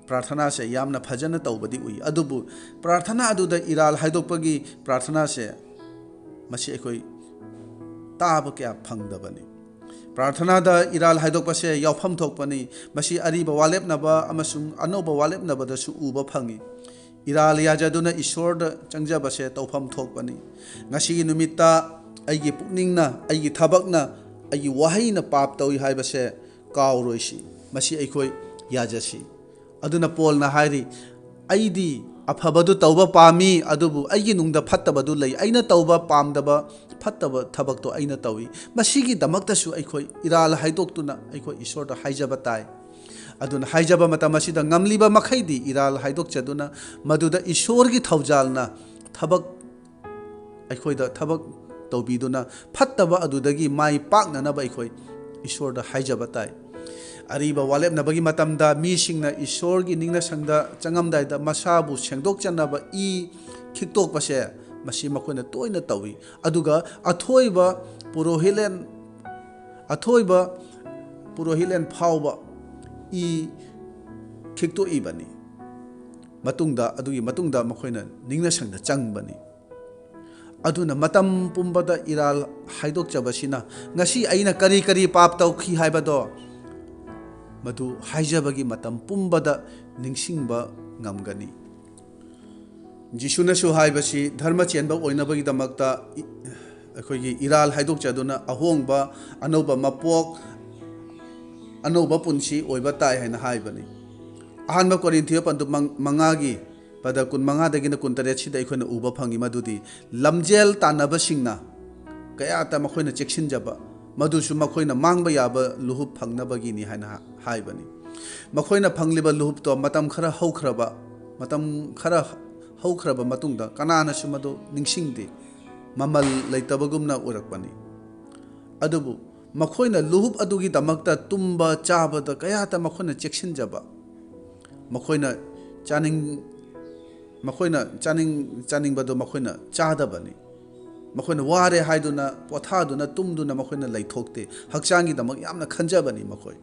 ꯄ꯭ꯔꯥꯔꯊꯅꯥꯁꯦ ꯌꯥꯝꯅ ꯐꯖꯅ ꯇꯧꯕꯗꯤ ꯎꯏ, ꯑꯗꯨꯕꯨ ꯄ꯭ꯔꯥꯔꯊꯅꯥ ꯑꯗꯨꯗ ꯏꯔꯥꯜ ꯍꯥꯏꯗꯣꯛꯄꯒꯤ ꯄ꯭ꯔꯥꯔꯊꯅꯥꯁꯦ, ꯃꯁꯤ ꯑꯩꯈꯣꯏ ꯇꯥꯕ ꯀꯌꯥ ꯐꯪꯗꯕꯅꯤ꯫ ꯄ꯭ꯔꯥꯔꯊꯅꯥꯗ ꯏꯔꯥꯜ ꯍꯥꯏꯗꯣꯛꯄꯁꯦ ꯌꯥꯎꯐꯝ ꯊꯣꯛꯄꯅꯤ꯫ ꯃꯁꯤ ꯑꯔꯤꯕ ꯋꯥꯂꯦꯞꯅꯕ ꯑꯃꯁꯨꯡ ꯑꯅꯧꯕ ꯋꯥꯂꯦꯞꯅꯕꯗꯁꯨ ꯎꯕ ꯐꯪꯏ꯫ ꯏꯔꯥꯜ ꯌꯥꯖꯗꯨꯅ ꯏꯁꯣꯔꯗ ꯆꯪꯖꯕꯁꯦ ꯇꯧꯐꯝ ꯊꯣꯛꯄꯅꯤ꯫ ꯉꯁꯤꯒꯤ ꯅꯨꯃꯤꯠꯇ ꯑꯩꯒꯤ ꯄꯨꯛꯅꯤꯡꯅ, ꯑꯩꯒꯤ ꯊꯕꯛꯅ, ꯑꯩꯒꯤ ꯋꯥꯍꯩꯅ ꯄꯥꯞ ꯇꯧꯏ ꯍꯥꯏꯕꯁꯦ ꯀꯥꯎꯔꯣꯏꯁꯤ꯫ ꯃꯁꯤ ꯑꯩꯈꯣꯏ ꯌꯥꯖꯁꯤ꯫ ꯑꯗꯨꯅ ꯄꯣꯜꯅ ꯍꯥꯏꯔꯤ, "ꯑꯩꯗꯤ ꯑꯐꯕꯗꯨ ꯇꯧꯕ ꯄꯥꯝꯃꯤ, ꯑꯗꯨꯕꯨ ꯑꯩꯒꯤ ꯅꯨꯡꯗ ꯐꯠꯇꯕꯗꯨ ꯂꯩ꯫ ꯑꯩꯅ ꯇꯧꯕ ꯄꯥꯝꯗꯕ ꯐꯠꯇꯕ ꯊꯕꯛꯇꯣ ꯑꯩꯅ ꯇꯧꯏ꯫" ꯃꯁꯤꯒꯤꯗꯃꯛꯇꯁꯨ ꯑꯩꯈꯣꯏ ꯏꯔꯥꯜ ꯍꯥꯏꯗꯣꯛꯇꯨꯅ ꯑꯩꯈꯣꯏ ꯏꯁꯣꯔꯗ ꯍꯥꯏꯖꯕ ꯇꯥꯏ꯫ ꯑꯗꯨꯅ ꯍꯥꯏꯖꯕ ꯃꯇꯝ ꯑꯁꯤꯗ ꯉꯝꯂꯤꯕ ꯃꯈꯩꯗꯤ ꯏꯔꯥꯜ ꯍꯥꯏꯗꯣꯛꯆꯗꯨꯅ, ꯃꯗꯨꯗ ꯏꯁꯣꯔꯒꯤ ꯊꯧꯖꯥꯜꯅ ꯊꯕꯛ, ꯑꯩꯈꯣꯏꯗ ꯊꯕꯛ ꯇꯧꯕꯤꯗꯨꯅ, ꯐꯠꯇꯕ ꯑꯗꯨꯗꯒꯤ ꯃꯥꯏ ꯄꯥꯛꯅꯅꯕ ꯑꯩꯈꯣꯏ ꯏꯁꯣꯔꯗ ꯍꯥꯏꯖꯕ ꯇꯥꯏ꯫ ꯑꯔꯤꯕ ꯋꯥꯂꯦꯞꯅꯕꯒꯤ ꯃꯇꯝꯗ ꯃꯤꯁꯤꯡꯅ ꯏꯁꯣꯔꯒꯤ ꯅꯤꯡꯅꯁꯪꯗ ꯆꯪꯉꯝꯗꯥꯏꯗ ꯃꯁꯥꯕꯨ ꯁꯦꯡꯗꯣꯛꯆꯅꯕ ꯏ ꯈꯤꯛꯇꯣꯛꯄꯁꯦ, ꯃꯁꯤ ꯃꯈꯣꯏꯅ ꯇꯣꯏꯅ ꯇꯧꯏ꯫ ꯑꯗꯨꯒ ꯑꯊꯣꯏꯕ ꯄꯨꯔꯣꯍꯤꯠꯂꯦꯟ, ꯑꯊꯣꯏꯕ ꯄꯨꯔꯣꯍꯤꯠꯂꯦꯟ ꯐꯥꯎꯕ ꯏ ꯈꯤꯛꯇꯣꯛꯏꯕꯅꯤ꯫ ꯃꯇꯨꯡꯗ, ꯑꯗꯨꯒꯤ ꯃꯇꯨꯡꯗ ꯃꯈꯣꯏꯅ ꯅꯤꯡꯅꯁꯪꯗ ꯆꯪꯕꯅꯤ꯫ ꯑꯗꯨꯅ ꯃꯇꯝ ꯄꯨꯝꯕꯗ ꯏꯔꯥꯜ ꯍꯥꯏꯗꯣꯛꯆꯕꯁꯤꯅ ꯉꯁꯤ ꯑꯩꯅ ꯀꯔꯤ ꯀꯔꯤ ꯄꯥꯞ ꯇꯧꯈꯤ ꯍꯥꯏꯕꯗꯣ, ꯃꯗꯨ ꯍꯥꯏꯖꯕꯒꯤ ꯃꯇꯝ ꯄꯨꯝꯕꯗ ꯅꯤꯡꯁꯤꯡꯕ ꯉꯝꯒꯅꯤ꯫ ꯖꯤꯁꯨꯅꯁꯨ ꯍꯥꯏꯕꯁꯤ ꯙꯔꯃ ꯆꯦꯟꯕ ꯑꯣꯏꯅꯕꯒꯤꯗꯃꯛꯇ ꯏ-, ꯑꯩꯈꯣꯏꯒꯤ ꯏꯔꯥꯜ ꯍꯥꯏꯗꯣꯛꯆꯗꯨꯅ ꯑꯍꯣꯡꯕ, ꯑꯅꯧꯕ ꯃꯄꯣꯛ, ꯑꯅꯧꯕ ꯄꯨꯟꯁꯤ ꯑꯣꯏꯕ ꯇꯥꯏ ꯍꯥꯏꯅ ꯍꯥꯏꯕꯅꯤ꯫ ꯑꯍꯥꯟꯕ ꯀꯣꯔꯤꯟꯊꯤꯌ ꯄꯟꯗꯨꯞ ꯃꯪ-, ꯃꯉꯥꯒꯤ ꯄꯗ ꯀꯨꯟꯃꯉꯥꯗꯒꯤꯅ ꯀꯨꯟꯇꯔꯦꯠꯁꯤꯗ ꯑꯩꯈꯣꯏꯅ ꯎꯕ ꯐꯪꯉꯤ, ꯃꯗꯨꯗꯤ ꯂꯝꯖꯦꯜ ꯇꯥꯟꯅꯕꯁꯤꯡꯅ ꯀꯌꯥꯇ ꯃꯈꯣꯏꯅ ꯆꯦꯛꯁꯤꯟꯖꯕ, ꯃꯗꯨꯁꯨ ꯃꯈꯣꯏꯅ ꯃꯥꯡꯕ ꯌꯥꯕ ꯂꯨꯍꯨꯞ ꯐꯪꯅꯕꯒꯤꯅꯤ ꯍꯥꯏꯅ ꯍꯥ-, ꯍꯥꯏꯕꯅꯤ꯫ ꯃꯈꯣꯏꯅ ꯐꯪꯂꯤꯕ ꯂꯨꯍꯨꯞꯇꯣ ꯃꯇꯝ ꯈꯔ ꯍꯧꯈ꯭ꯔꯕ, ꯃꯇꯝ ꯈꯔ ꯍꯧꯈ꯭ꯔꯕ ꯃꯇꯨꯡꯗ ꯀꯅꯥꯅꯁꯨ ꯃꯗꯨ ꯅꯤꯡꯁꯤꯡꯗꯦ, ꯃꯃꯜ ꯂꯩꯇꯕꯒꯨꯝꯅ ꯎꯔꯛꯄꯅꯤ꯫ ꯑꯗꯨꯕꯨ ꯃꯈꯣꯏꯅ ꯂꯨꯍꯨꯞ ꯑꯗꯨꯒꯤꯗꯃꯛꯇ ꯇꯨꯝꯕ ꯆꯥꯕꯗ ꯀꯌꯥꯇ ꯃꯈꯣꯏꯅ ꯆꯦꯛꯁꯤꯟꯖꯕ, ꯃꯈꯣꯏꯅ ꯆꯥꯅꯤꯡ-, ꯃꯈꯣꯏꯅ ꯆꯥꯅꯤꯡ-, ꯆꯥꯅꯤꯡꯕꯗꯨ ꯃꯈꯣꯏꯅ ꯆꯥꯗꯕꯅꯤ꯫ ꯃꯈꯣꯏꯅ ꯋꯥꯔꯦ ꯍꯥꯏꯗꯨꯅ ꯄꯣꯊꯥꯗꯨꯅ ꯇꯨꯝꯗꯨꯅ ꯃꯈꯣꯏꯅ ꯂꯩꯊꯣꯛꯇꯦ꯫ ꯍꯛꯆꯥꯡꯒꯤꯗꯃꯛ ꯌꯥꯝꯅ ꯈꯟꯖꯕꯅꯤ ꯃꯈꯣꯏ꯫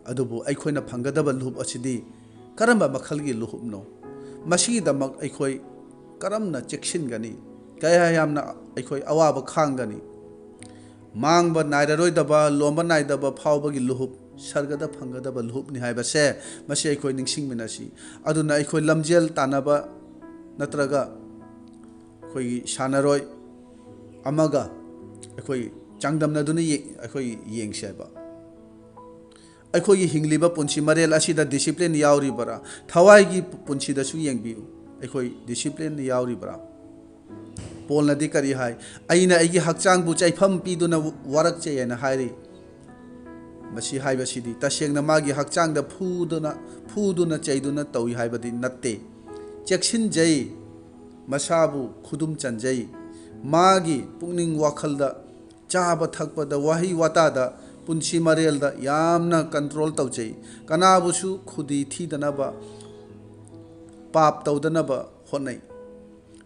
ꯑꯗꯨꯕꯨ ꯑꯩꯈꯣꯏꯅ ꯐꯪꯒꯗꯕ ꯂꯨꯍꯨꯞ ꯑꯁꯤꯗꯤ ꯀꯔꯝꯕ ꯃꯈꯜꯒꯤ ꯂꯨꯍꯨꯞꯅꯣ? ꯃꯁꯤꯒꯤꯗꯃꯛ ꯑꯩꯈꯣꯏ ꯀꯔꯝꯅ ꯆꯦꯛꯁꯤꯟꯒꯅꯤ? ꯀꯌꯥ ꯌꯥꯝꯅ ꯑꯩꯈꯣꯏ ꯑꯋꯥꯕ ꯈꯥꯡꯒꯅꯤ? ꯃꯥꯡꯕ ꯅꯥꯏꯔꯔꯣꯏꯗꯕ, ꯂꯣꯝꯕ ꯅꯥꯏꯗꯕ ꯐꯥꯎꯕꯒꯤ ꯂꯨꯍꯨꯞ, ꯁꯔꯒꯗ ꯐꯪꯒꯗꯕ ꯂꯨꯍꯨꯞꯅꯤ ꯍꯥꯏꯕꯁꯦ, ꯃꯁꯤ ꯑꯩꯈꯣꯏ ꯅꯤꯡꯁꯤꯡꯃꯤꯟꯅꯁꯤ꯫ ꯑꯗꯨꯅ ꯑꯩꯈꯣꯏ ꯂꯝꯖꯦꯜ ꯇꯥꯟꯅꯕ ꯅꯠꯇ꯭ꯔꯒ ꯑꯩꯈꯣꯏꯒꯤ ꯁꯥꯟꯅꯔꯣꯏ ꯑꯃꯒ ꯑꯩꯈꯣꯏ ꯆꯥꯡꯗꯝꯅꯗꯨꯅ ꯌꯦ-, ꯑꯩꯈꯣꯏ ꯌꯦꯡꯁꯦꯕ꯫ ꯑꯩꯈꯣꯏꯒꯤ ꯍꯤꯡꯂꯤꯕ ꯄꯨꯟꯁꯤ ꯃꯔꯦꯜ ꯑꯁꯤꯗ ꯗꯤꯁꯤꯄ꯭ꯂꯤꯟ ꯌꯥꯎꯔꯤꯕꯔꯥ? ꯊꯋꯥꯏꯒꯤ ꯄꯨꯟꯁꯤꯗꯁꯨ ꯌꯦꯡꯕꯤꯌꯨ꯫ ꯑꯩꯈꯣꯏ ꯗꯤꯁꯤꯄ꯭ꯂꯤꯟ ꯌꯥꯎꯔꯤꯕ꯭ꯔꯥ? ꯄꯣꯜꯅꯗꯤ ꯀꯔꯤ ꯍꯥꯏ? "ꯑꯩꯅ ꯑꯩꯒꯤ ꯍꯛꯆꯥꯡꯕꯨ ꯆꯩꯐꯝ ꯄꯤꯗꯨꯅ ꯋꯥꯔꯛꯆꯩ" ꯍꯥꯏꯅ ꯍꯥꯏꯔꯤ꯫ ꯃꯁꯤ ꯍꯥꯏꯕꯁꯤꯗꯤ ꯇꯁꯦꯡꯅ ꯃꯥꯒꯤ ꯍꯛꯆꯥꯡꯗ ꯐꯨꯗꯨꯅ, ꯐꯨꯗꯨꯅ ꯆꯩꯗꯨꯅ ꯇꯧꯏ ꯍꯥꯏꯕꯗꯤ ꯅꯠꯇꯦ꯫ ꯆꯦꯛꯁꯤꯟꯖꯩ, ꯃꯁꯥꯕꯨ ꯈꯨꯗꯨꯝ ꯆꯟꯖꯩ, ꯃꯥꯒꯤ ꯄꯨꯛꯅꯤꯡ ꯋꯥꯈꯜꯗ, ꯆꯥꯕ ꯊꯛꯄꯗ, ꯋꯥꯍꯩ ꯋꯥꯇꯥꯗ, ꯄꯨꯟꯁꯤ ꯃꯔꯦꯜꯗ ꯌꯥꯝꯅ ꯀꯟꯇ꯭ꯔꯣꯜ ꯇꯧꯖꯩ꯫ ꯀꯅꯥꯕꯨꯁꯨ ꯈꯨꯗꯤ ꯊꯤꯗꯅꯕ, ꯄꯥꯞ ꯇꯧꯗꯅꯕ ꯍꯣꯠꯅꯩ꯫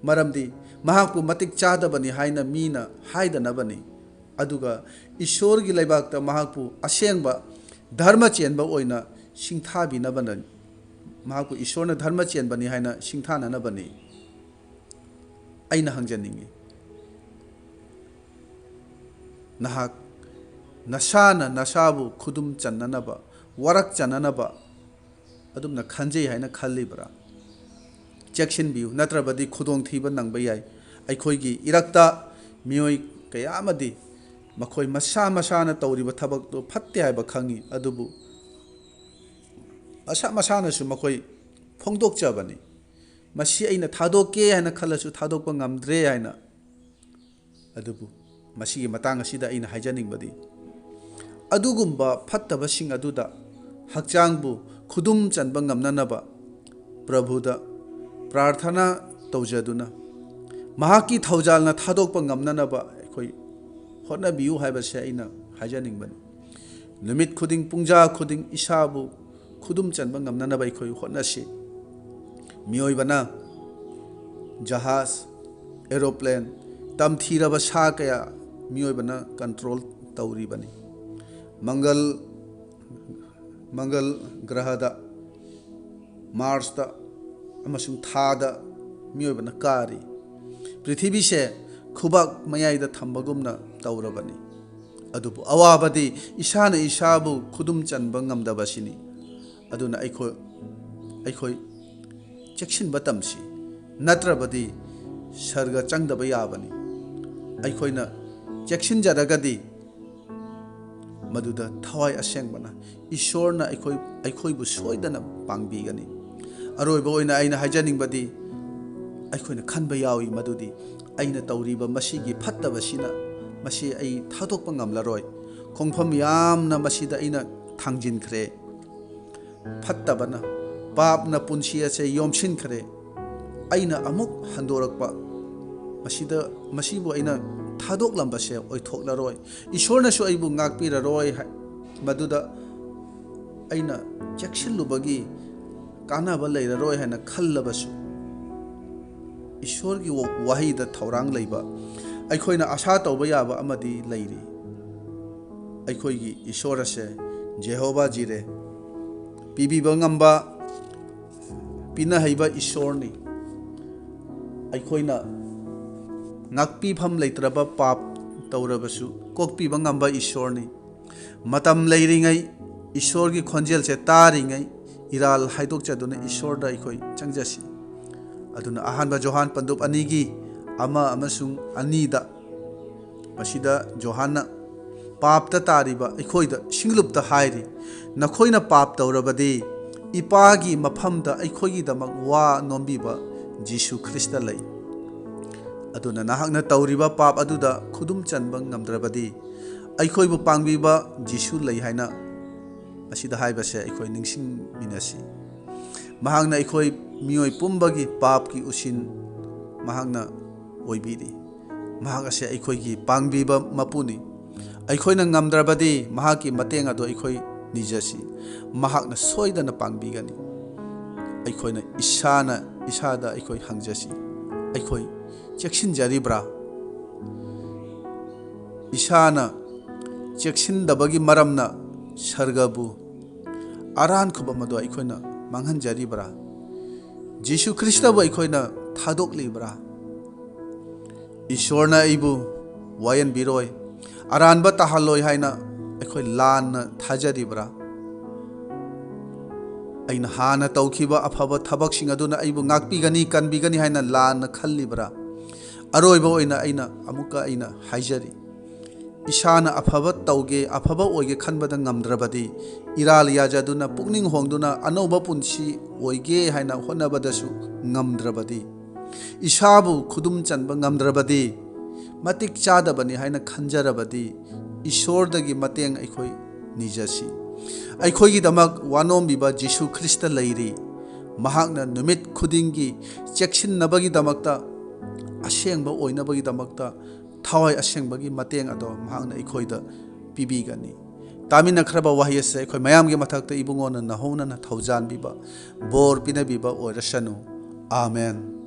ꯃꯔꯝꯗꯤ ꯃꯍꯥꯛꯄꯨ ꯃꯇꯤꯛ ꯆꯥꯗꯕꯅꯤ ꯍꯥꯏꯅ ꯃꯤꯅ ꯍꯥꯏꯗꯅꯕꯅꯤ꯫ ꯑꯗꯨꯒ ꯏꯁꯣꯔꯒꯤ ꯂꯩꯕꯥꯛꯇ ꯃꯍꯥꯛꯄꯨ ꯑꯁꯦꯡꯕ ꯙꯔꯃ ꯆꯦꯟꯕ ꯑꯣꯏꯅ ꯁꯤꯡꯊꯥꯕꯤꯅꯕꯅꯤ꯫ ꯃꯍꯥꯛꯄꯨ ꯏꯁꯣꯔꯅ ꯙꯔꯃ ꯆꯦꯟꯕꯅꯤ ꯍꯥꯏꯅ ꯁꯤꯡꯊꯥꯅꯅꯕꯅꯤ꯫ ꯑꯩꯅ ꯍꯪꯖꯅꯤꯡꯉꯤ, ꯅꯍꯥꯛ ꯅꯁꯥꯅ ꯅꯁꯥꯕꯨ ꯈꯨꯗꯨꯝ ꯆꯟꯅꯅꯕ, ꯋꯥꯔꯛ ꯆꯟꯅꯅꯕ ꯑꯗꯨꯝꯅ ꯈꯟꯖꯩ ꯍꯥꯏꯅ ꯈꯜꯂꯤꯕ꯭ꯔꯥ? ꯆꯦꯛꯁꯤꯟꯕꯤꯌꯨ, ꯅꯠꯇ꯭ꯔꯕꯗꯤ ꯈꯨꯗꯣꯡꯊꯤꯕ ꯅꯪꯕ ꯌꯥꯏ꯫ ꯑꯩꯈꯣꯏꯒꯤ ꯏꯔꯛꯇ ꯃꯤꯑꯣꯏ ꯀꯌꯥ ꯑꯃꯗꯤ ꯃꯈꯣꯏ ꯃꯁꯥ ꯃꯁꯥꯅ ꯇꯧꯔꯤꯕ ꯊꯕꯛꯇꯨ ꯐꯠꯇꯦ ꯍꯥꯏꯕ ꯈꯪꯉꯤ, ꯑꯗꯨꯕꯨ ꯃꯁꯥ ꯃꯁꯥꯅꯁꯨ ꯃꯈꯣꯏ ꯐꯣꯡꯗꯣꯛꯆꯕꯅꯤ꯫ ꯃꯁꯤ ꯑꯩꯅ ꯊꯥꯗꯣꯛꯀꯦ ꯍꯥꯏꯅ ꯈꯜꯂꯁꯨ ꯊꯥꯗꯣꯛꯄ ꯉꯝꯗ꯭ꯔꯦ ꯍꯥꯏꯅ꯫ ꯑꯗꯨꯕꯨ ꯃꯁꯤꯒꯤ ꯃꯇꯥꯡ ꯑꯁꯤꯗ ꯑꯩꯅ ꯍꯥꯏꯖꯅꯤꯡꯕꯗꯤ, ꯑꯗꯨꯒꯨꯝꯕ ꯐꯠꯇꯕꯁꯤꯡ ꯑꯗꯨꯗ ꯍꯛꯆꯥꯡꯕꯨ ꯈꯨꯗꯨꯝ ꯆꯟꯕ ꯉꯝꯅꯅꯕ ꯄ꯭ꯔꯚꯨꯗ ꯄ꯭ꯔꯥꯔꯊꯅꯥ ꯇꯧꯖꯗꯨꯅ, ꯃꯍꯥꯛꯀꯤ ꯊꯧꯖꯥꯜꯅ ꯊꯥꯗꯣꯛꯄ ꯉꯝꯅꯅꯕ ꯑꯩꯈꯣꯏ ꯍꯣꯠꯅꯕꯤꯌꯨ ꯍꯥꯏꯕꯁꯦ ꯑꯩꯅ ꯍꯥꯏꯖꯅꯤꯡꯕꯅꯤ꯫ ꯅꯨꯃꯤꯠ ꯈꯨꯗꯤꯡ, ꯄꯨꯡꯖꯥ ꯈꯨꯗꯤꯡ ꯏꯁꯥꯕꯨ ꯈꯨꯗꯨꯝ ꯆꯟꯕ ꯉꯝꯅꯅꯕ ꯑꯩꯈꯣꯏ ꯍꯣꯠꯅꯁꯤ꯫ ꯃꯤꯑꯣꯏꯕꯅ ꯖꯍꯥꯖ, ꯑꯦꯔꯣꯄ꯭ꯂꯦꯟ, ꯇꯝꯊꯤꯔꯕ ꯁꯥ ꯀꯌꯥ ꯃꯤꯑꯣꯏꯕꯅ ꯀꯟꯇ꯭ꯔꯣꯜ ꯇꯧꯔꯤꯕꯅꯤ꯫ ꯃꯪꯒꯜ, ꯃꯪꯒꯜ ꯒ꯭ꯔꯍꯗ, ꯃꯥꯔꯁꯇ ꯑꯃꯁꯨꯡ ꯊꯥꯗ ꯃꯤꯑꯣꯏꯕꯅ ꯀꯥꯔꯤ꯫ ꯄ꯭ꯔꯤꯊꯤꯕꯤꯁꯦ ꯈꯨꯕꯥꯛ ꯃꯌꯥꯏꯗ ꯊꯝꯕꯒꯨꯝꯅ ꯇꯧꯔꯕꯅꯤ꯫ ꯑꯗꯨꯕꯨ ꯑꯋꯥꯕꯗꯤ ꯏꯁꯥꯅ ꯏꯁꯥꯕꯨ ꯈꯨꯗꯨꯝ ꯆꯟꯕ ꯉꯝꯗꯕꯁꯤꯅꯤ꯫ ꯑꯗꯨꯅ ꯑꯩꯈꯣꯏ, ꯑꯩꯈꯣꯏ ꯆꯦꯛꯁꯤꯟꯕ ꯇꯝꯁꯤ, ꯅꯠꯇ꯭ꯔꯕꯗꯤ ꯁꯔꯒ ꯆꯪꯗꯕ ꯌꯥꯕꯅꯤ꯫ ꯑꯩꯈꯣꯏꯅ ꯆꯦꯛꯁꯤꯟꯖꯔꯒꯗꯤ ꯃꯗꯨꯗ ꯊꯋꯥꯏ ꯑꯁꯦꯡꯕꯅ ꯏꯁꯣꯔꯅ ꯑꯩꯈꯣꯏ, ꯑꯩꯈꯣꯏꯕꯨ ꯁꯣꯏꯗꯅ ꯄꯥꯡꯕꯤꯒꯅꯤ꯫ ꯑꯔꯣꯏꯕ ꯑꯣꯏꯅ ꯑꯩꯅ ꯍꯥꯏꯖꯅꯤꯡꯕꯗꯤ, ꯑꯩꯈꯣꯏꯅ ꯈꯟꯕ ꯌꯥꯎꯏ ꯃꯗꯨꯗꯤ, "ꯑꯩꯅ ꯇꯧꯔꯤꯕ ꯃꯁꯤꯒꯤ ꯐꯠꯇꯕꯁꯤꯅ ꯃꯁꯤ ꯑꯩ ꯊꯥꯗꯣꯛꯄ ꯉꯝꯂꯔꯣꯏ, ꯈꯣꯡꯐꯝ ꯌꯥꯝꯅ ꯃꯁꯤꯗ ꯑꯩꯅ ꯊꯥꯡꯖꯤꯟꯈ꯭ꯔꯦ꯫ ꯐꯠꯇꯕꯅ, ꯄꯥꯞꯅ ꯄꯨꯟꯁꯤ ꯑꯁꯦ ꯌꯣꯝꯁꯤꯟꯈ꯭ꯔꯦ꯫ ꯑꯩꯅ ꯑꯃꯨꯛ ꯍꯟꯗꯣꯔꯛꯄ, ꯃꯁꯤꯗ, ꯃꯁꯤꯕꯨ ꯑꯩꯅ ꯊꯥꯗꯣꯛꯂꯝꯕꯁꯦ ꯑꯣꯏꯊꯣꯛꯂꯔꯣꯏ꯫ ꯏꯁꯣꯔꯅꯁꯨ ꯑꯩꯕꯨ ꯉꯥꯛꯄꯤꯔꯔꯣꯏ ꯍꯥꯏ꯫ ꯃꯗꯨꯗ ꯑꯩꯅ ꯆꯦꯛꯁꯤꯜꯂꯨꯕꯒꯤ ꯀꯥꯟꯅꯕ ꯂꯩꯔꯔꯣꯏ ꯍꯥꯏꯅ ꯈꯜꯂꯕꯁꯨ, ꯏꯁꯣꯔꯒꯤ ꯋꯥ-, ꯋꯥꯍꯩꯗ ꯊꯧꯔꯥꯡ ꯂꯩꯕ ꯑꯩꯈꯣꯏꯅ ꯑꯁꯥ ꯇꯧꯕ ꯌꯥꯕ ꯑꯃꯗꯤ ꯂꯩꯔꯤ꯫ ꯑꯩꯈꯣꯏꯒꯤ ꯏꯁꯣꯔ ꯑꯁꯦ ꯖꯦꯍꯣꯚꯥ ꯖꯤꯔꯦ, ꯄꯤꯕꯤꯕ ꯉꯝꯕ, ꯄꯤꯅ ꯍꯩꯕ ꯏꯁꯣꯔꯅꯤ꯫ ꯑꯩꯈꯣꯏꯅ ꯉꯥꯛꯄꯤꯐꯝ ꯂꯩꯇ꯭ꯔꯕ ꯄꯥꯞ ꯇꯧꯔꯕꯁꯨ ꯀꯣꯛꯄꯤꯕ ꯉꯝꯕ ꯏꯁꯣꯔꯅꯤ꯫ ꯃꯇꯝ ꯂꯩꯔꯤꯉꯩ, ꯏꯁꯣꯔꯒꯤ ꯈꯣꯟꯖꯦꯜꯁꯦ ꯇꯥꯔꯤꯉꯩ, ꯏꯔꯥꯜ ꯍꯥꯏꯗꯣꯛꯆꯗꯨꯅ ꯏꯁꯣꯔꯗ ꯑꯩꯈꯣꯏ ꯆꯪꯖꯁꯤ꯫ ꯑꯗꯨꯅ ꯑꯍꯥꯟꯕ ꯖꯣꯍꯥꯟ ꯄꯟꯗꯨꯞ ꯑꯅꯤꯒꯤ ꯑꯃ ꯑꯃꯁꯨꯡ ꯑꯅꯤꯗ, ꯃꯁꯤꯗ ꯖꯣꯍꯥꯟꯅ ꯄꯥꯞꯇ ꯇꯥꯔꯤꯕ ꯑꯩꯈꯣꯏꯗ ꯁꯤꯡꯂꯨꯞꯇ ꯍꯥꯏꯔꯤ, "ꯅꯈꯣꯏꯅ ꯄꯥꯞ ꯇꯧꯔꯕꯗꯤ, ꯏꯄꯥꯒꯤ ꯃꯐꯝꯗ ꯑꯩꯈꯣꯏꯒꯤꯗꯃꯛ ꯋꯥ ꯅꯣꯝꯕꯤꯕ ꯖꯤꯁꯨ ꯈ꯭ꯔꯤꯁꯇ ꯂꯩ꯫ ꯑꯗꯨꯅ ꯅꯍꯥꯛꯅ ꯇꯧꯔꯤꯕ ꯄꯥꯞ ꯑꯗꯨꯗ ꯈꯨꯗꯨꯝ ꯆꯟꯕ ꯉꯝꯗ꯭ꯔꯕꯗꯤ, ꯑꯩꯈꯣꯏꯕꯨ ꯄꯥꯡꯕꯤꯕ ꯖꯤꯁꯨ ꯂꯩ" ꯍꯥꯏꯅ ꯃꯁꯤꯗ ꯍꯥꯏꯕꯁꯦ ꯑꯩꯈꯣꯏ ꯅꯤꯡꯁꯤꯡꯃꯤꯟꯅꯁꯤ꯫ ꯃꯍꯥꯛꯅ ꯑꯩꯈꯣꯏ ꯃꯤꯑꯣꯏ ꯄꯨꯝꯕꯒꯤ ꯄꯥꯞꯀꯤ ꯎꯁꯤꯟ ꯃꯍꯥꯛꯅ ꯑꯣꯏꯕꯤꯔꯤ꯫ ꯃꯍꯥꯛ ꯑꯁꯦ ꯑꯩꯈꯣꯏꯒꯤ ꯄꯥꯡꯕꯤꯕ ꯃꯄꯨꯅꯤ꯫ ꯑꯩꯈꯣꯏꯅ ꯉꯝꯗ꯭ꯔꯕꯗꯤ ꯃꯍꯥꯛꯀꯤ ꯃꯇꯦꯡ ꯑꯗꯨ ꯑꯩꯈꯣꯏ ꯅꯤꯖꯁꯤ꯫ ꯃꯍꯥꯛꯅ ꯁꯣꯏꯗꯅ ꯄꯥꯡꯕꯤꯒꯅꯤ꯫ ꯑꯩꯈꯣꯏꯅ ꯏꯁꯥꯅ ꯏꯁꯥꯗ ꯑꯩꯈꯣꯏ ꯍꯪꯖꯁꯤ, "ꯑꯩꯈꯣꯏ ꯆꯦꯛꯁꯤꯟꯖꯔꯤꯕ꯭ꯔꯥ? ꯏꯁꯥꯅ ꯆꯦꯛꯁꯤꯟꯗꯕꯒꯤ ꯃꯔꯝꯅ ꯁꯔꯒꯕꯨ, ꯑꯔꯥꯟ ꯈꯨꯕꯝ ꯑꯗꯨ ꯑꯩꯈꯣꯏꯅ ꯃꯥꯡꯍꯟꯖꯔꯤꯕ꯭ꯔꯥ? ꯖꯤꯁꯨ ꯈ꯭ꯔꯤꯁꯇꯕꯨ ꯑꯩꯈꯣꯏꯅ ꯊꯥꯗꯣꯛꯂꯤꯕ꯭ꯔꯥ? ꯏꯁꯣꯔꯅ ꯑꯩꯕꯨ ꯋꯥꯌꯦꯟꯕꯤꯔꯣꯏ, ꯑꯔꯥꯟꯕ ꯇꯥꯍꯜꯂꯣꯏ ꯍꯥꯏꯅ ꯑꯩꯈꯣꯏ ꯂꯥꯟꯅ ꯊꯥꯖꯔꯤꯕ꯭ꯔꯥ? ꯑꯩꯅ ꯍꯥꯟꯅ ꯇꯧꯈꯤꯕ ꯑꯐꯕ ꯊꯕꯛꯁꯤꯡ ꯑꯗꯨꯅ ꯑꯩꯕꯨ ꯉꯥꯛꯄꯤꯒꯅꯤ, ꯀꯟꯕꯤꯒꯅꯤ ꯍꯥꯏꯅ ꯂꯥꯟꯅ ꯈꯜꯂꯤꯕ꯭ꯔꯥ? ꯑꯔꯣꯏꯕ ꯑꯣꯏꯅ ꯑꯩꯅ ꯑꯃꯨꯛꯀ ꯑꯩꯅ ꯍꯥꯏꯖꯔꯤ, ꯏꯁꯥꯅ ꯑꯐꯕ ꯇꯧꯒꯦ, ꯑꯐꯕ ꯑꯣꯏꯒꯦ ꯈꯟꯕꯗ ꯉꯝꯗ꯭ꯔꯕꯗꯤ, ꯏꯔꯥꯜ ꯌꯥꯖꯗꯨꯅ, ꯄꯨꯛꯅꯤꯡ ꯍꯣꯡꯗꯨꯅ, ꯑꯅꯧꯕ ꯄꯨꯟꯁꯤ ꯑꯣꯏꯒꯦ ꯍꯥꯏꯅ ꯍꯣꯠꯅꯕꯗꯁꯨ ꯉꯝꯗ꯭ꯔꯕꯗꯤ, ꯏꯁꯥꯕꯨ ꯈꯨꯗꯨꯝ ꯆꯟꯕ ꯉꯝꯗ꯭ꯔꯕꯗꯤ, ꯃꯇꯤꯛ ꯆꯥꯗꯕꯅꯤ ꯍꯥꯏꯅ ꯈꯟꯖꯔꯕꯗꯤ, ꯏꯁꯣꯔꯗꯒꯤ ꯃꯇꯦꯡ ꯑꯩꯈꯣꯏ ꯅꯤꯖꯁꯤ꯫ ꯑꯩꯈꯣꯏꯒꯤꯗꯃꯛ ꯋꯥꯅꯣꯝꯕꯤꯕ ꯖꯤꯁꯨ ꯈ꯭ꯔꯤꯁꯇ ꯂꯩꯔꯤ꯫ ꯃꯍꯥꯛꯅ ꯅꯨꯃꯤꯠ ꯈꯨꯗꯤꯡꯒꯤ ꯆꯦꯛꯁꯤꯟꯅꯕꯒꯤꯗꯃꯛꯇ, ꯑꯁꯦꯡꯕ ꯑꯣꯏꯅꯕꯒꯤꯗꯃꯛꯇ ꯊꯋꯥꯏ ꯑꯁꯦꯡꯕꯒꯤ ꯃꯇꯦꯡ ꯑꯗꯣ ꯃꯍꯥꯛꯅ ꯑꯩꯈꯣꯏꯗ ꯄꯤꯕꯤꯒꯅꯤ꯫ ꯇꯥꯃꯤꯟꯅꯈ꯭ꯔꯕ ꯋꯥꯍꯩ ꯑꯁꯦ ꯑꯩꯈꯣꯏ ꯃꯌꯥꯝꯒꯤ ꯃꯊꯛꯇ ꯏꯕꯨꯡꯉꯣꯅ ꯅꯍꯧꯅꯅ ꯊꯧꯖꯥꯟꯕꯤꯕ, ꯕꯣꯔ ꯄꯤꯅꯕꯤꯕ ꯑꯣꯏꯔꯁꯅꯨ꯫ ꯑꯥꯃꯦꯟ꯫